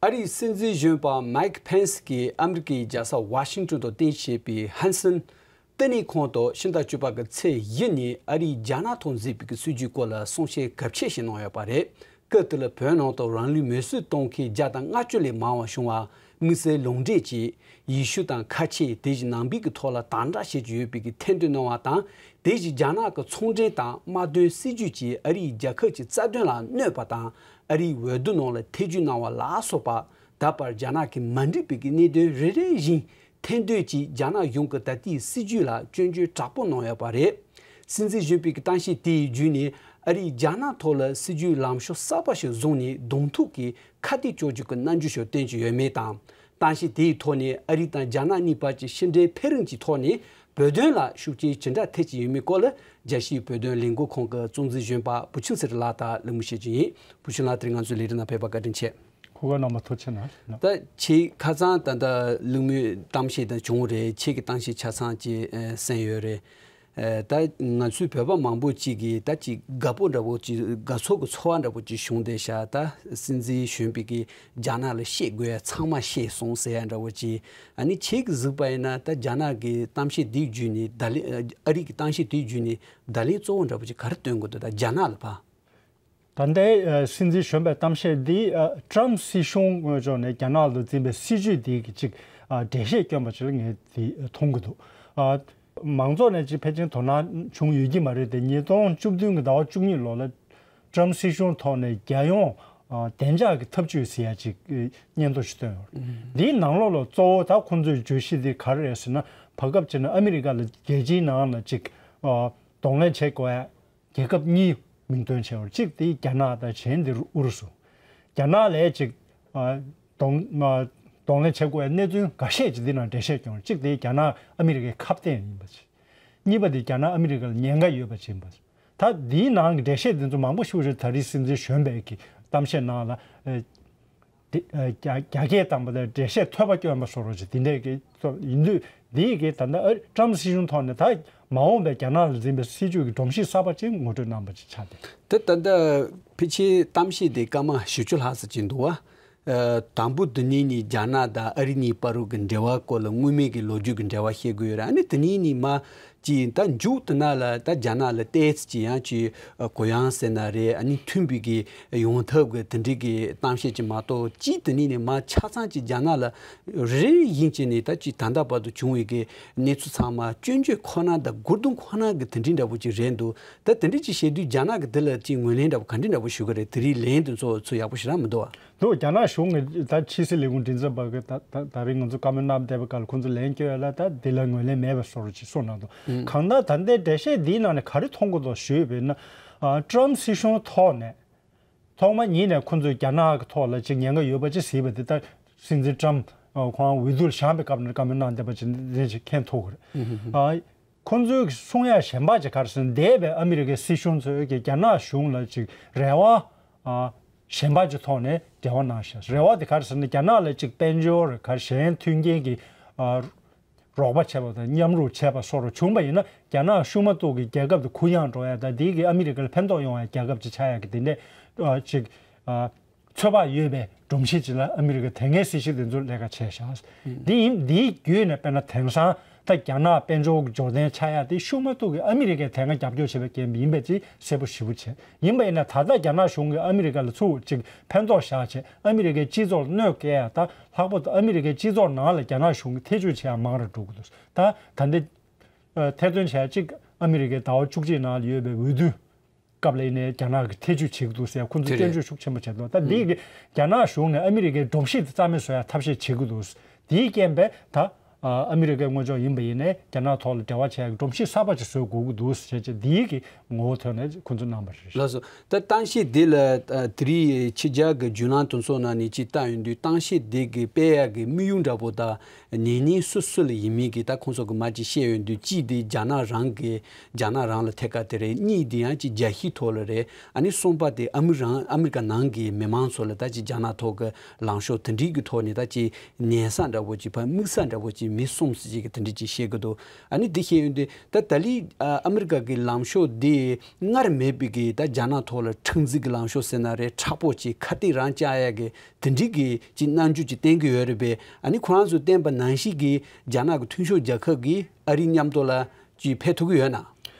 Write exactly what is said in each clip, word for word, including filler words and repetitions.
ཨ་རིའི་སྲིད་འཛིན་གཞོན་པ་མའིག་ཕེན་སི་གིས་ཨ་མི་རི་ཀའི་རྒྱལ་ས་ཝ་ཤིང་ཏོན་དུ་རྟེན་གཞི་བྱས་པའི་ཧན་སན་ལྟེ་གནས་ཁང་དུ་ཕྱི་ཟླ་བཅུ་པ་གི་ཚེས་བཞི་ཉིན་ཨ་རིས་རྒྱ་ནག་ཐོག་མཛད་པའི་གི་སྲིད་ཇུས་སྐོར་ལ་གསུང་བཤད་གལ་ཆེ་ཞིག་གནང་ཡོད་པ་རེད། སྐབས་དེ་ལ་བོད་ནང་དུ་རང་ལུས་མེར་སྲེག་གཏོང་མཁན་བརྒྱ་དང་ལྔ་བཅུ་ལས་མང་བ་བྱུང་བ། དམིགས་བསལ་ལུང་འདྲེན་གྱི་ཡེ་ཤུ་དང་ཁ་ཆེ་དེ་བཞིན་ནང་པའི་གི་ཐོག་ལ་དམ་དྲག་བྱེད་ཀྱི་ཡོད་པའི་གི་ཐེར་འདོན་གནང་བ་དང་། དེ་བཞིན་རྒྱ་ནག་གི་ཚོང་འབྲེལ་དང་དམག་དོན་སྲིད་ཇུས་ཀྱིས་ཨ་རིའི་རྒྱལ་ཁབ་ཀྱི་རྩ་དོན་ལ་གནོད་པ་དང་། ཨ་རིའི་འོས་བསྡུ་ནང་ལ་ཐེ་ཇུས་གནང་བ་ལ་སོགས་པ། ད་བར་རྒྱ་ནག་གིས་མ་འགྲིག་པའི་གི་གནད་དོན་རེ་རེ་བཞིན་ཐེར་འདོན་གྱིས་རྒྱ་ནག་གཞུང་གི་ད་ལྟའི་སྲིད་ཇུས་ལ་སྐྱོན་བརྗོད་དྲག་པོ་གནང་ཡོད་པ་རེད། སྲིད་འཛིན་གཞོན་པའི་གི་གཏམ་བཤད་དེའི་བརྒྱུད་ནས་ཨ་རིས་རྒྱ་ནག་ཐོག་ལ་སྲིད་ཇུས་ལམ་ཕྱོགས་གསར་པ་ཞིག་བཟུང་ནས་གདོང་ཐུག་གི་ཁ་གཏད་གཅོག་རྒྱུ་གི་རྣམ་འགྱུར་ཞིག་སྟོན་གྱི་ཡོད་མེད་དང་། གཏམ་བཤད་དེའི་ཐོག་ནས་ཨ་རི་དང་རྒྱ་ནག་གཉིས་བར་གྱི་ཕྱི་འབྲེལ་འཕེལ་རིམ་གྱི་ཐོག་ནས་བོད་དོན་ལ་ཤུགས་རྐྱེན་ཇི་འདྲ་ཐེབས་ཀྱི་ཡོད་མེད་སྐོར་ལ། རྒྱལ་སྤྱིའི་བོད་དོན་ལས་འགུལ་ཁང་གི་གཙོ་འཛིན་གཞོན་པ་བུ་ཆུང་ཚེ་རིང་ལགས་དང་གླེང་མོལ་བྱེད་ཀྱི་ཡིན། བུ་ཆུང་ལགས། དེ་རིང་ང་ཚོའི་ལས་རིམ་ནང་ཕེབས་པར་བཀའ་དྲིན་ཆེ། ཁོ་ག་རྣམ་པ་ཐུགས་རྗེ་གནང་། ད་ཁྱེད་ཁ་སང་ད་ལྟ་གླེང་མོལ་གཏམ་བཤད་དང་བྱུང་རེད། ཁྱེད་ཀྱི་གཏམ་བཤད་ཆ་ཚང་ཅིག་ཨ་གསན་ཡོད་རེད། ཨ་ད་ང་ཚོའི་བོད་པ་མང་པོ་ཅིག་གིས་ད་ཅིག་དགའ་པོ་འདྲ་པོ་ཅིག་དགའ་ཚོར་གྱི་ཚོར་བ་འདྲ་པོ་ཅིག་བྱུང་བསྡད་ཤག་ད་སྲིད་འཛིན་གཞོན་པའི་གིས་རྒྱ་ནག་ལ་བཤད་དགོས་ཡ་ཚང་མ་བཤད་སོང་ཟེར་ཡ་འདྲ་པོ་ཅིག་ཨ་ནི་ཁྱེད་ཀྱིས་གཟིགས་པ་ཡིན་ན་ད་རྒྱ་ནག་གི་གཏམ་བཤད་འདི་བརྒྱུད་ནས་བརྡ་ལན། ཨ་རི་གི་གཏམ་བཤད་འདི་བརྒྱུད་ནས་བརྡ་ལན་གཙོ་བོ་འདྲ་པོ་ཅིག་ག་རེ་སྟོན་དགོས་འདུག་ད་རྒྱ་ནག་ལ་ཕར། ད་ལྟའི་ཨ་སྲིད་འཛིན་གཞོན་པའི་གཏམ་བཤད་འདི་ཨ་ཀྲམ་སྲིད་གཞུང་ངོས་ཕྱོགས་ནས་རྒྱ་ནག་ལ་འཛིན་པའི་སྲིད་ཇུས་འདི་གི་ཅིག་ཨ་འགྲེལ་བཤད་བསྐྱོན་པ་ཅིག་ལ་ངས་འདི་མཐོང་གི་འདུག་ཨ་མང་ཚོགས་ནས་ཅིག་ཕལ་ཆེར་དོ་སྣང་བྱུང་ཡོད་ཀྱི་མ་རེད་དེ། ཉིས་སྟོང་བཅུ་བདུན་གྱི་ཟླ་བ་བཅུ་གཉིས་ལོ་ལ་ཀྲམ་སྲིད་གཞུང་ཐོག་ནས་རྒྱལ་ཡོངས་ཨ་བདེ་འཇགས་ཀྱི་འཐབ་ཇུས་ཟེར་ཡ་ཅིག་སྙན་ཐོ་ཞིག་བཏོན་ཡོད་རེད། འདིའི་ནང་ལོགས་ལ་གཙོ་བོ་ད་ཁོང་ཚོའི་བརྗོད་གཞི་འདི་ག་རེ་རེད་ཟེར་ན། བར་སྐབས་ཅིག་ན་ཨ་མི་རི་ཀ་ལ་རྒྱལ་སྤྱིའི་ནང་ལ་ཅིག་ཨ་གདོང་ལེན་བྱེད་དགོས་ཡ་རྒྱལ་ཁབ་གཉིས་མིང་འདོན་བྱས་པ་རེད། གཅིག་དེ་རྒྱ་ནག་དང་གཞན་དེ་ཨུ་རུ་སུ། རྒྱ་ནག་ལ་ཅིག་ཨ་གདོང་ཨ་གདོང་ལེན་བྱེད་དགོས་ཡ་གནད་དོན་འགའ་ཤས་ཅིག་འདི་ནང་འགྲེལ་བཤད་བསྐྱོན། གཅིག་དེ་རྒྱ་ནག་ཨ་མི་རི་ཀའི་ཁ་གཏད་ཡིན་པ་ཅིག་གཉིས་པ་དེ་རྒྱ་ནག་ཨ་མི་རི་ཀ་ལ་ཉེན་ཁ་ཡོད་པ་ཅིག་ཡིན་པ། ད་འདིའི་ནང་གི་འགྲེལ་བཤད་འདི་ཚོ་མང་པོ་ཞིག་རེད། ད་རེས་སྲིད་འཛིན་གཞོན་པའི་གི་གཏམ་བཤད་ནང་ལ་ཨ་དེ་ཨ་རྒྱ་རྒྱ་སྐད་བཏང་པ་དང་འགྲེལ་བཤད་ཐོས་པ་སྐྱོན་པ་སོགས་རོགས་ཀྱི་དེ་འདྲས་ཀྱི་ཚོ་ཡིན་དུས། འདི་ཡི་གི་ད་ལྟ་ཨ་ཀྲམ་སྲིད་གཞུང་ཐོག་ནས་ད་མ་འོངས་པའི་རྒྱ་ནག་ལ་འཛིན་པའི་སྲིད་ཇུས་ཀྱི་སྒྲོམ་གཞི་གསར་པ་ཅིག་ངོ་སྤྲོད་གནང་པ་ཅིག་ཆགས་ཏེ། དེ་ད་ལྟ་ཕལ་ཆེར་གཏམ་བཤད་དེ་སྐར་མ་བཞི་བཅུ་ལྷག་ཙམ་ཅིག་འདུག་བ། ཨ་དང་པོ་དེ་ཉིད་ནི་རྒྱ་ནག་དང་ཨ་རི་གཉིས་བར་དུ་གི་འབྲེལ་བ་སྐོར་ལ་སྔོན་མའི་གི་ལོ་རྒྱུས་ཀྱི་འབྲེལ་བ་བཤད་དགོས་ཡོད་རེད། ཨ་ནི་དེ་ཉིད་ནི་མ་ཅིག་ད་མཇུག་དེ་ན་ལ་ད་རྒྱ་ནག་ལ་ཏོག་ཙམ་ཅིག་ཡང་ཅིག་ཨ་གུ་ཡངས་ཟེར་ན་རེད། ཨ་ནི་མཐུན་པའི་གི་ཡོང་ཐབས་ཀྱི་དེ་འདྲའི་གི་གཏམ་བཤད་ཅིག་མ་གཏོགས། ཅིག་དེ་ནས་ནས་མ་ཆ་ཚང་ཅིག་རྒྱ་ནག་ལ་རེ་རེ་བཞིན་བྱས་ནས་ད་ཅིག་ད་ལྟ་བར་དུ་བྱུང་བའི་གི་གནས་ཚུལ་ཚང་མ་སྐྱོན་བརྗོད་ཁོ་ན་དང་མགོ་རྡུང་ཁོ་ན་གི་དེ་འདྲའི་འདྲ་པོ་ཅིག་རེད་འདུག་ད་དེ་འདྲ་ཅིག་བཤད་དུས་རྒྱ་ནག་གི་དེ་ལ་ཅིག་ངོས་ལེན་འདྲ་པོ་ག་འདྲའི་འདྲ་པོ་ཞུ་གི་རེད། དེ་རིང་ལན་དེ་ཚོ་ཚོ་ཡག་པོ་ཞེ་དྲག་མི་འདུག་བ། འདུག་རྒྱ་ནག་གཞུང་གི་ད་ཕྱི་སྲིད་ལས་ཁུངས་མགྲིན་ཚབ་པ་གི་ད་ད་ད་རེས་ང་ཚོ་བཀའ་མོལ་གནང་བསྡད་པ་ག་ལ་ཁོང་ཚོ་ལན་བསྐྱོན་ཡ་ལ་ད་དེ་ལ་ངོས་ལེན་མེད་པ་སོགས་ཅིག་གསུངས་གནང་འདུག་གང་ལྟར་ད་ལྟའི་འགྲེལ་བཤད་འདིའི་ནང་ནས་ག་རེ་མཐོང་གི་འདུག་ཞུས་པས་ན། ཨ་ཀྲམ་སྲིད་གཞུང་ཐོག་ནས་ཐོག་མ་ཉིད་ནས་ཁོང་ཚོས་རྒྱ་ནག་གི་ཐོག་ལ་ཅིག་ཉེན་ཁ་ཡོད་པ་ཅིག་གཟིགས་པ་དེ་ལྟར་སྲིད་འཛིན་ཀྲམ་ཁོང་འོས་བསྡུ་ལ་བཞེངས་པའི་སྐབས་ནས་བཀའ་མོལ་གནང་བསྡད་པ་ཅིག་འདི་ཅིག་མཁྱེན་ཐུབ་ཀྱི་རེད། ཨ་ཁོང་ཚོའི་གསུང་ཡ་གཞན་པ་ཅིག་ག་རེ་ཟེར་ན། འདས་པའི་ཨ་མི་རི་ཀའི་སྲིད་གཞུང་ཚོས་ཀྱི་རྒྱ་ནག་གཞུང་ལ་ཅིག་རེ་བ་ཨ་གཞན་པ་ཅིག་ཐོག་ནས་འབྲེལ་བ་གནང་ཤག་རེ་བ་དེ་ག་རེ་ཟེར་ན། རྒྱ་ནག་ལ་ཅིག་དཔལ་འབྱོར་ག་གཞན་མཐུན་རྐྱེན་གྱི་ཨ་རོགས་པ་བྱས་པ་དང་མཉམ་རུབ་བྱས་པ་སོགས་བྱུང་བ་ཡིན་ན། རྒྱ་ནག་ཤུགས་མ་གཏོགས་ཀྱི་རྒྱལ་ཁབ་དེ་གུ་ཡངས་འགྲོ་ཡ་དང་། དེའི་གི་ཨ་མི་རི་ཀར་ཕན་ཐོགས་ཡོང་ཡ་རྒྱལ་ཁབ་ཅིག་ཆགས་ཡ་གི་དེ་འདྲས་ཨ་ཅིག་ཨ་ཚོད་དཔག་ཡོད་པའི་སྒྲོམ་གཞི་ཅིག་ལ་ཨ་མི་རི་ཀ་དེ་སྔའི་སྲིད་གཞི་དེ་ཚོ་ལས་ཀ་བྱས་ཤག་འདི་ཡིན། འདིའི་བརྒྱུད་ནས་དཔེར་ན་དེང་སང་ད་རྒྱ་ནག་དཔལ་འབྱོར་གྱི་འབྱོར་ལྡན་ཆགས་ཡ་དེ་ཤུགས་མ་གཏོགས་ཀྱི་ཨ་མི་རི་ཀས་དེ་སྔ་རྒྱབ་སྐྱོར་བྱས་པའི་རྐྱེན་པས་ཡིན་པ་ཅིག་གསལ་པོ་ཞེ་པོ་བྱས། ཡིན་པ་ཡིན་ན་ད་ལྟ་རྒྱ་ནག་གཞུང་གིས་ཨ་མི་རི་ཀ་ལ་ཚུར་ཅིག་ཕན་ཐོགས་བཞག་བྱས། ཨ་མི་རི་ཀའི་སྤྱི་ཚོགས་ལ་གནོད་སྐྱེལ་ཡ་དང་། ལྷག་པར་དུ་ཨ་མི་རི་ཀའི་སྤྱི་ཚོགས་ནང་ལ་རྒྱ་ནག་གཞུང་གིས་ཐེ་བྱུས་བྱེད་ཡ་མང་རུ་འགྲོ་གི་འདུག་ད་ད་ལྟ་ཨ་ཐེར་འདོན་བྱས་ཡ་གཅིག་ཨ་མི་རི་ཀའི་ཟླ་བ་བཅུ་གཅིག་ནང་ལ་ཡོད་པའི་འོས་བསྡུ་སྐབས་ལ་ཡིན་ནའི་རྒྱ་ནག་གིས་ཐེ་བྱུས་བྱེད་ཀྱི་འདུག་ཟེར་ཁོང་ཚོས་དེ་རེད། སྐྱོན་བརྗོད་ཤུགས་ཆེན་པོ་བྱས་འདུག་ད་འདི་གི་རྒྱ་ནག་གཞུང་ནས་ཨ་མི་རི་ཀའི་སྒྲོམ་གཞི་དེ་རྩ་མེད་བཟོ་ཡ་ཐབས་ཤེས་བྱེད་ཀྱི་འདུག་དེའི་རྐྱེན་པས་ད་ཨ་མི་རི་ཀའི་ངོས་ཕྱོགས་ཡིན་པ་ཡིན་ནའི་རྒྱ་ནག་ཐོག་ལ་འབྲེལ་བ་བྱེད་ཡ་གི་སྒྲོམ་གཞི་གསར་པ་ཅིག་བཟོ་དགོས་ཀྱི་འདུག་ཟེར་བྱས་འདིའི་གི་ངོ་བོ་ཐོག་ནས་ཁོང་ཚོས་གནང་བ་རེད། ལགས་སོ། ད་གཏམ་བཤད་འདི་ལ་ཨ་དེ་རིང་ཕྱི་རྒྱལ་གྱི་བརྒྱུད་ལམ་དེ་ཚོ་ནང་ནས་ཅིག་བལྟ་ཡོང་དུས། གཏམ་བཤད་འདི་གི་སྤེལ་ཡག་གི་དམིགས་ཡུལ་འདྲ་པོ་དང་ཉེ་ཉེ་སུ་སུ་ལ་ཡིན་མིན་གྱི་ད་ཁོང་ཚོ་གི་མ་ཅིག་བཤད་ཡོང་དུས། གཅིག་དེ་རྒྱ་ནག་རང་གི་རྒྱ་ནག་རང་ལ་ཐད་ཀ་དེ་རེད། གཉིས་དེ་ཡང་ཅིག་རྒྱལ་སྤྱིའི་ཐོག་ལ་རེད། ཨ་ནི་གསུམ་པ་དེ་ཨ་མི་རང་ཨ་མི་རི་ཀ་ནང་གི་མི་མང་ཚོ་ལ་ད་ཅིག་རྒྱ་ནག་ཐོག་གི་ལངས་ཕྱོགས་དེ་འདྲའི་གི་ཐོག་ནས་ད་ཅིག་ཉན་ས་འདྲ་པོ་ཅིག་ཕར་དམིགས་ས་འདྲ་པོ་ཅིག་ མི་གསུམ་ཟེར་ཅིག་གི་དེ་འདྲ་ཅིག་བཤད་ཀྱི་འདུག་ཨ་ནི་འདི་བཤད་ཡོང་དུས་ད་ད་ལི་ཨ་ཨ་མི་རི་ཀ་གི་ལངས་ཕྱོགས་འདི་སྔར་མེད་པའི་གི་ད་རྒྱ་ནག་ཐོག་ལ་ཁྲག་འཛིན་གྱི་ལངས་ཕྱོགས་ཟེར་ན་རེད། མཁྲེགས་པོ་ཅིག་ཁ་གཏད་རང་བཅག་ཡ་གི་དེ་འདྲའི་གི་ཅིག་རྣམ་འགྱུར་ཅིག་བསྟན་གྱི་ཡོད་རེད་པས། ཨ་ནི་ཁོ་རང་ཚོས་བསྟན་པ་ནང་བཞིན་གྱི་རྒྱ་ནག་གི་མཐུན་ཕྱོགས་རྒྱལ་ཁབ་ཀྱིས་ཨ་རི་མཉམ་དུ་ལ་ཅིག་ཕེབས་ཐུབ་ཀྱི་ཡོད་ན།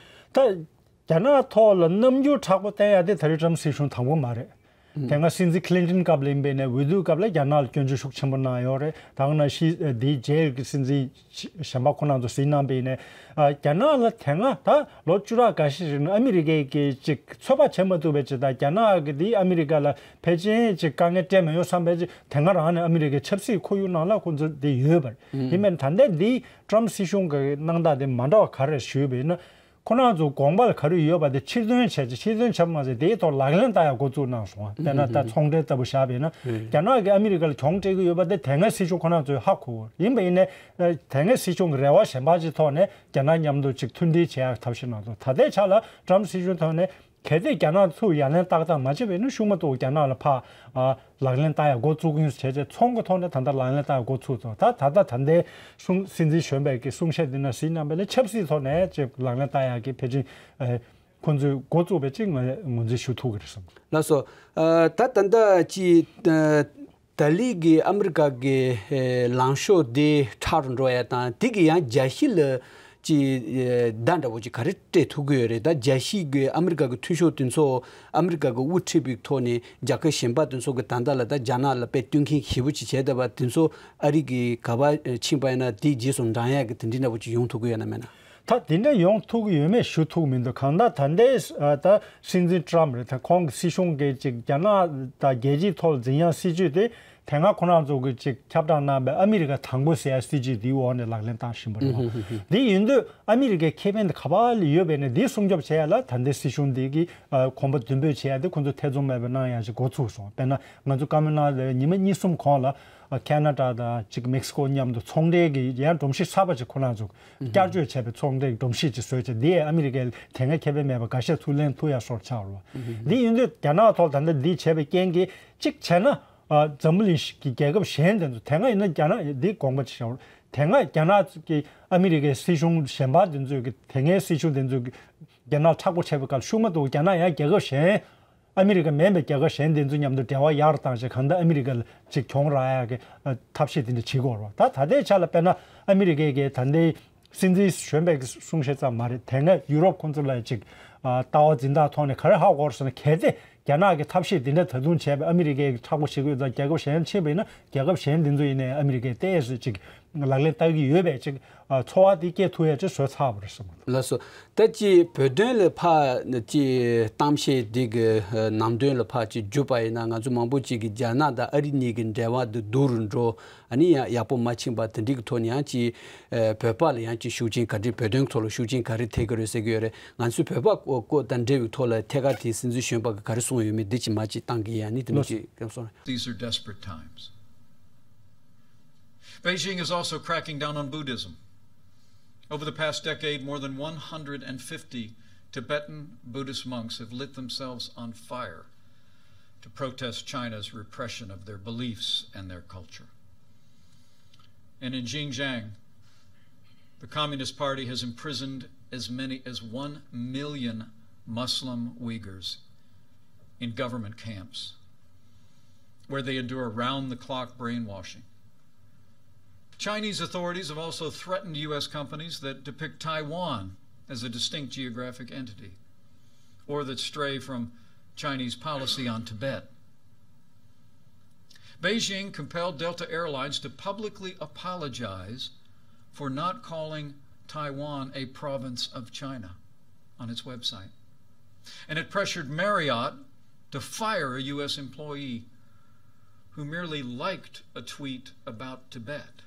ད་རྒྱ་ནག་ཐོག་ལ་རྣམ་འགྱུར་མཁྲེགས་པོ་བསྟན་ཡ་དེ་ད་རེས་ཊམ་སྲིད་གཞུང་དང་པོ་མ་རེད། དེ་སྔ་སྲིད་འཛིན་ཁི་ལིན་ཏིན་སྐབས་ལ་ཡིན་པས་ནས་འོས་བསྡུ་སྐབས་ལ་རྒྱ་ནག་ལ་སྐྱོན་བརྗོད་ཤུགས་ཆེན་པོ་གནང་ཡོད་རེད། ད་ག་ནང་བཞིན་དེའི་རྗེས་ཀྱི་སྲིད་འཛིན་གཞན་པ་ཁོ་རང་ཚོ་གཟིགས་གནང་པས་ནས་རྒྱ་ནག་ལ་དེ་སྔ་ད་ལོ་བཅུ་ཕྲག་འགའ་ཤས་རིང་ཨ་མི་རི་ཀས་ཀྱི་ཅིག་ཚོད་དཔག་བྱེད་མ་ཐུབ་པའི་ཅིག་ད་རྒྱ་ནག་གི་དེ་ཨ་མི་རི་ཀ་ལ་ཕལ་ཆེར་ཅིག་དཀའ་ངལ་སྤྲད་མ་ཡོང་བསམ་པའི་ཅིག་དེ་སྔ་རང་ནས་ཨ་མི་རི་ཀའི་ཆབ་སྲིད་ཁོར་ཡུག་ནང་ལ་ཁོ་ཚོ་དེ་ཡོད་པ་རེད། ཡིན་པས་ད་ལྟའི་འདི་ཊམ་སྲིད་གཞུང་གི་གནང་སྟངས་དེ་མ་འདྲ་བ་ག་རེ་ཞུས་པ་ཡིན་ན། ཁོ་རང་ཚོ་དགོངས་པ་ལ་ག་རེ་ཡོད་པ་དེ་ཕྱིར་འདོན་བྱས་ཏེ་ཕྱིར་འདོན་བྱས་པ་མ་ཟད་དེའི་ཐོག་ལག་ལེན་བསྟར་ཡག་འགོ་བཙུགས་གནང་སོང་བ། དཔེར་ན་ད་ཚོང་འབྲེལ་ལྟ་བུ་བཞག་པ་ཡིན་ན་རྒྱ་ནག་གིས་ཨ་མི་རི་ཀ་ལ་གྱོང་སྤྲད་ཀྱི་ཡོད་པ་དེ་དེ་སྔའི་སྲིད་གཞུང་ཁོ་རང་ཚོས་ཧ་གོ་གི་ཡིན་པ་ཡིན་ནའི་དེ་སྔའི་སྲིད་གཞུང་གི་རེ་བ་གཞན་པ་ཅིག་ཐོག་ནས་རྒྱ་ནག་མཉམ་དུ་ཅིག་མཐུན་འབྲེལ་བྱེད་ཡག་ཐབས་ཤེས་གནང་སོང་། ད་ལྟའི་ཆ་ལ་ཊམ་སྲིད་གཞུང་ཐོག་ནས་གལ་ཏེ་རྒྱ་ནག་ཚུར་ཡ་ལན་ཏག་ཏག་མ་བྱས་པ་ཡིན་ན་ཤུགས་མ་གཏོགས་རྒྱ་ནག་ལ་ཕར་ཨ་ལག་ལེན་བསྟར་ཡག་འགོ་བཙུགས་ཀྱི་ཡིན་ཟེར་བྱས་ཚོང་གི་ཐོག་ནས་ད་ལྟ་ལག་ལེན་བསྟར་ཡག་འགོ་ཚུགས་སོང་། ད་ད་ལྟ་ད་ལྟའི་གསུང་སྲིད་འཛིན་གཞོན་པའི་གི་གསུང་བཤད་འདི་ན་གཟིགས་གནང་བ་ལས་ཆབ་སྲིད་ཐོག་ནས་ཅིག་ལག་ལེན་བསྟར་ཡག་གི་ཕལ་ཆེར་ཨ་ཁོང་ཚོས་འགོ་བཙུགས་པའི་ཅིག་ང་ངོས་འཛིན་ཞུ་ཐུབ་ཀྱི་རེད་བསམ། ལགས་སོ། ཨ་ད་ད་ལྟ་ཅིག་ཨ་ད་ལི་གི་ཨ་མི་རི་ཀ་གི་ཨེ་ལངས་ཕྱོགས་དེ་མཁྲེགས་རུ་འགྲོ་ཡ་དང་དེ་གི་ཡང་རྒྱལ་སྤྱི་ལ་ཅིག་ཨེ་བརྡ་འདྲ་བོ་ཅིག་ག་རེ་སྤྲད་ཐུབ་ཀྱི་ཡོད་རེད། ད་རྒྱལ་སྤྱི་གི་ཨ་མི་རི་ཀ་གི་འཐུས་ཤོར་དེ་ཚོ་ཨ་མི་རི་ཀ་གི་དབུ་ཁྲིད་པའི་ཐོག་ནས་རྒྱལ་ཁབ་གཞན་པ་དེ་ཚོ་གི་ད་ལྟ་ལ་ད་རྒྱ་ནག་ལ་དཔེ་བསྟུན་མཁན་ཞེ་པོ་ཅིག་བྱས་བསྡད་པ་དེ་ཚོ་ཨ་རི་གི་ག་པར་ཕྱིན་པ་ཡིན་ན་དེའི་རྗེས་སུ་འབྲང་ཡ་གི་དེ་འདྲའི་འདྲ་བོ་ཅིག་ཡོང་ཐུབ་ཀྱི་ཡོད་ན་མེད་ན། ད་དེ་འདྲ་ཡོང་ཐུབ་ཀྱི་ཡོད་མེད་ཞུ་ཐུབ་ཀྱི་མི་འདུག་གང་ལྟར་ད་ལྟའི་ཨ་ད་སྲིད་འཛིན་ཊམ་རེད། ད་ཁོང་གི་སྲིད་གཞུང་གི་ཅིག་རྒྱ་ནག་དང་རྒྱལ་སྤྱིའི་ཐོག་ལ་འཛིན་ཡག་སྲིད་ཇུས་དེ་དེ་སྔ་ཁོ་རང་ཚོ་གི་ཅིག་ཁྱབ་བསྒྲགས་གནང་བའི་ཨ་མི་རི་ཀ་དང་པོ་ཟེར་ཡག་སྲིད་ཇུས་དེའི་འོག་ནས་ལག་ལེན་བསྟར་བཞིན་པ་རེད་བ། འདི་ཡིན་དུས་ཨ་མི་རི་ཀའི་ཁེ་ཕན་དེ་ག་པ་ལ་ཡོད་པས་ནས་འདི་སྲུང་སྐྱོབ་བྱེད་ཡག་ལ་ད་ལྟའི་སྲིད་གཞུང་འདི་གི་ཨ་གོམ་པ་མདུན་སྤོས་བྱེད་ཡག་དེ་ཁོ་ཚོ་ཐེ་ཚོམ་མེད་པར་གནང་ཡག་ཅིག་འགོ་ཚུགས་སོང་། དཔེར་ན་ང་ཚོ་བཀའ་མོལ་གནང་བའི་ཉི་མ་གཉིས་གསུམ་གོང་ལ་ཨ་ཁེ་ན་ཌ་དང་ཅིག་མེག་སི་ཀོ་མཉམ་དུ་ཚོང་འབྲེལ་གྱི་ཡང་སྒྲོམ་གཞི་གསར་པ་ཅིག་ཁོ་རང་ཚོ་བསྐྱར་བཅོས་བྱས་པའི་ཚོང་འབྲེལ་སྒྲོམ་གཞི་ཅིག་བཟོས་བྱས་འདི་ཡང་ཨ་མི་རི་ཀའི་དེ་སྔ་ཁེ་ཕན་མེད་པ་འགའ་ཤས་ཚུར་ལེན་ཐུབ་ཡག་སོར་ཆགས་རེད་བ། འདི་ཡིན་དུས་རྒྱ་ནག་ཐོག་ད་ལྟ་འདི་བྱས་པའི་རྐྱེན་གྱིས་གཅིག་བྱས་ན་ཨ་འཛམ་བུ་གླིང་གི་རྒྱལ་ཁབ་གཞན་དེ་ཚོ་དེ་སྔ་ཡིན་ན་རྒྱ་ནག་འདི་དགོངས་པ་ཅིག་བཞག་རོགས། དེ་སྔ་རྒྱ་ནག་གི་ཨ་མི་རི་ཀའི་སྲིད་གཞུང་གཞན་པ་དེ་ཚོས་ཀྱི་དེ་སྔའི་སྲིད་གཞུང་དེ་ཚོས་ཀྱི་རྒྱ་ནག་མཁྲེགས་པོ་བྱས་པའི་སྐབས་ཤུགས་མ་གཏོགས་རྒྱ་ནག་ཡང་རྒྱལ་ཁབ་གཞན་ཨ་མི་རི་ཀ་མིན་པའི་རྒྱལ་ཁབ་གཞན་དེ་ཚོ་མཉམ་དུ་འབྲེལ་བ་ཡག་རུ་བཏང་བྱས་གང་ལྟར་ཨ་མི་རི་ཀ་ལ་ཅིག་གྱོང་རག་ཡག་གི་ཨ་ཐབས་ཤེས་དེ་འདྲ་བྱེད་དགོས་རེད་བ། ད་ད་ལྟའི་ཆ་ལ་དཔེར་ན་ཨ་མི་རི་ཀའི་གི་ད་ལྟའི་སྲིད་འཛིན་གཞོན་པའི་གི་གསུང་བཤད་ཙམ་མ་རེད། དེ་སྔ་ཡུ་རོབ་ཁོང་ཚོ་ལ་ཅིག་ཨ་ལྟ་བ་འཛིན་སྟངས་ཐོག་ནས་ག་རེ་ཧ་གོ་རེད་ཟེར་ན། གལ་ཏེ་རྒྱ་ནག་གི་ཐབས་ཤེས་འདི་འདྲ་ད་དུང་བྱས་པས་ཨ་མི་རི་ཀས་མཁྲེགས་པོ་བྱེད་ཀྱི་ཡོད་ཙང་རྒྱལ་ཁབ་གཞན་ཕྱིན་པ་ཡིན་ན་རྒྱལ་ཁབ་གཞན་འདི་ཚོ་ཡིན་ནའི་ཨ་མི་རི་ཀས་ཏོག་ཙམ་ཅིག་ལག་ལེན་བསྟར་གྱི་ཡོད་པའི་ཅིག་ཨ་ཚོར་བ་དེ་སྐྱེ་ཐུབ་ཡ་ཅིག་བཟོས་ཚར་བ་རེད་བསམ། ལགས་སོ། ད་ཅི་བོད་དོན་ལ་ཕར་ཅི་གཏམ་བཤད་འདི་གི་ནང་དོན་ལ་ཕར་ཅི་བརྒྱུད་པ་ཡིན་ན་ང་ཚོ་མང་པོ་ཅིག་གིས་རྒྱ་ནག་དང་ཨ་རི་གཉིས་ཀྱི་འབྲེལ་བ་འདི་སྡུག་རུ་འགྲོ། ཨ་ནི་ཡང་ཡག་པོ་མ་ཕྱིན་པ་དེ་འདྲའི་གི་ཐོག་ནས་ཡང་ཅི་ཨ་བོད་པ་ལ་ཡང་ཅི་ཤུགས་རྐྱེན་ག་འདྲའི་བོད་དོན་ཐོག་ལ་ཤུགས་རྐྱེན་ག་རེ་ཐེབས་ཀྱི་རེད་ཟེར་གྱི་ཡོད་རེད། ང་ཚོས་བོད་པ་སྐོར་སྐོར་དང་འབྲེལ་བའི་ཐོག་ལ་ཐད་ཀར་དེའི་སྲིད་འཛིན་གཞོན་པ་གིས་ག་རེ་གསུངས་ཡོད་མེད་འདི་ཅིག་མ་ཅིག་བཏང་གི་ཡ་ནི་དེ་མོ་ཅིག་སྐྱོན་སོང་། These are desperate times. Beijing is also cracking down on Buddhism. Over the past decade, more than one hundred fifty Tibetan Buddhist monks have lit themselves on fire to protest China's repression of their beliefs and their culture. And in Xinjiang, the Communist Party has imprisoned as many as one million Muslim Uyghurs in government camps, where they endure round the clock brainwashing. Chinese authorities have also threatened U S companies that depict Taiwan as a distinct geographic entity or that stray from Chinese policy on Tibet. Beijing compelled Delta Airlines to publicly apologize for not calling Taiwan a province of China on its website. And it pressured Marriott to fire a U S employee who merely liked a tweet about Tibet.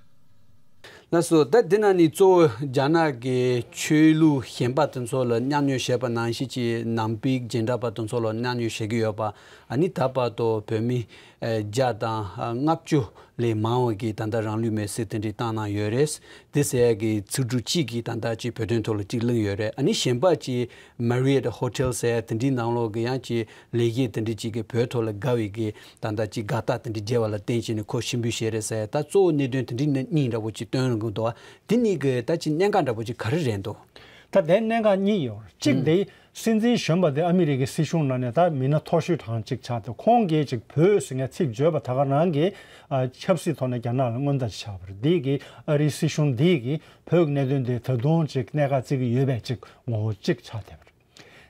ལགས་སོ། ད་འདི་ན་ནི་གཙོ་བོ་རྒྱ་ནག་གི་ཆོས་ལུགས་གཞན་པ་དེ་ཚོ་ལ་མཉམ་མྱོང་བྱས་པ་ནང་བཞིན་གྱི་ནང་པའི་སྦྱིན་བདག་པ་དེ་ཚོ་ལ་མཉམ་མྱོང་བྱེད་ཀྱི་ཡོད་པ། ཨ་ནི་ད་བར་དུ་བོད་མི་ བརྒྱ་དང་ལྔ་བཅུ་ལས་མང་བ་གིས་ད་ལྟ་རང་ལུས་མེར་སྲེག་དེ་འདྲའི་བཏང་གནང་ཡོད་རེད། དེ་ཟེར་ཡ་གི་ཚིག་འབྲུ་གཅིག་གིས་ད་ལྟ་ཅིག་བོད་དོན་ཐོག་ལ་ཅིག་གླེང་ཡོད་རེད། ཨ་ནི་གཞན་པ་ཅིག་Marriott Hotel ཟེར་ཡ་དེ་འདྲའི་ནང་ལོགས་ཀྱི་ཡང་ཅིག་ལས་བྱེད་དེ་འདྲ་ཅིག་གིས་བོད་ཐོག་ལ་དགའ་བའི་གི་ད་ལྟ་ཅིག་དགའ་རྟགས་དེ་འདྲ་བརྒྱབ་པ་ལ་བརྟེན་བྱས་ནས་ཁོ་ཕྱིར་འབུད་བྱས་རེད་ཟེར་ཡ། ད་གཙོ་བོ་གནད་དོན་དེ་འདྲའི་གཉིས་འདྲ་པོ་ཅིག་བཏོན་ཡོང་གི་འདུག་དེ་གཉིས་ཀྱི་ད་ཅིག་གནད་འགག་འདྲ་པོ་ཅིག་ག་རེ་རེད་འདུག་ད་དེ་གནད་འགག་གཉིས་ཡོད། གཅིག་དེ་སྲིད་འཛིན་གཞོན་པ་དེ་ཨ་མི་རི་ཀའི་སྲིད་གཞུང་ནང་ནས་ད་མི་སྣ་མཐོ་ཤོས་གྲངས་གཅིག་ཆགས་ཏེ། ཁོང་གིས་ཅིག་བོད་ཟེར་མཁན་ཚིག་བརྗོད་པ་ད་ག་རང་གིས་ཨ་ཆབ་སྲིད་ཐོག་ནས་རྒྱ་ནག་ལ་མངོན་མཐའ་ཆགས་པ་རེད། དེ་གིས་ཨ་རིའི་སྲིད་གཞུང་འདི་གིས་བོད་ཀྱི་གནད་དོན་དེ་ད་དུང་ཅིག་གནད་འགག་བརྩི་གི་ཡོད་པའི་ཅིག་ངོ་བོ་གཅིག་ཆགས་བསྡད་པ་རེད།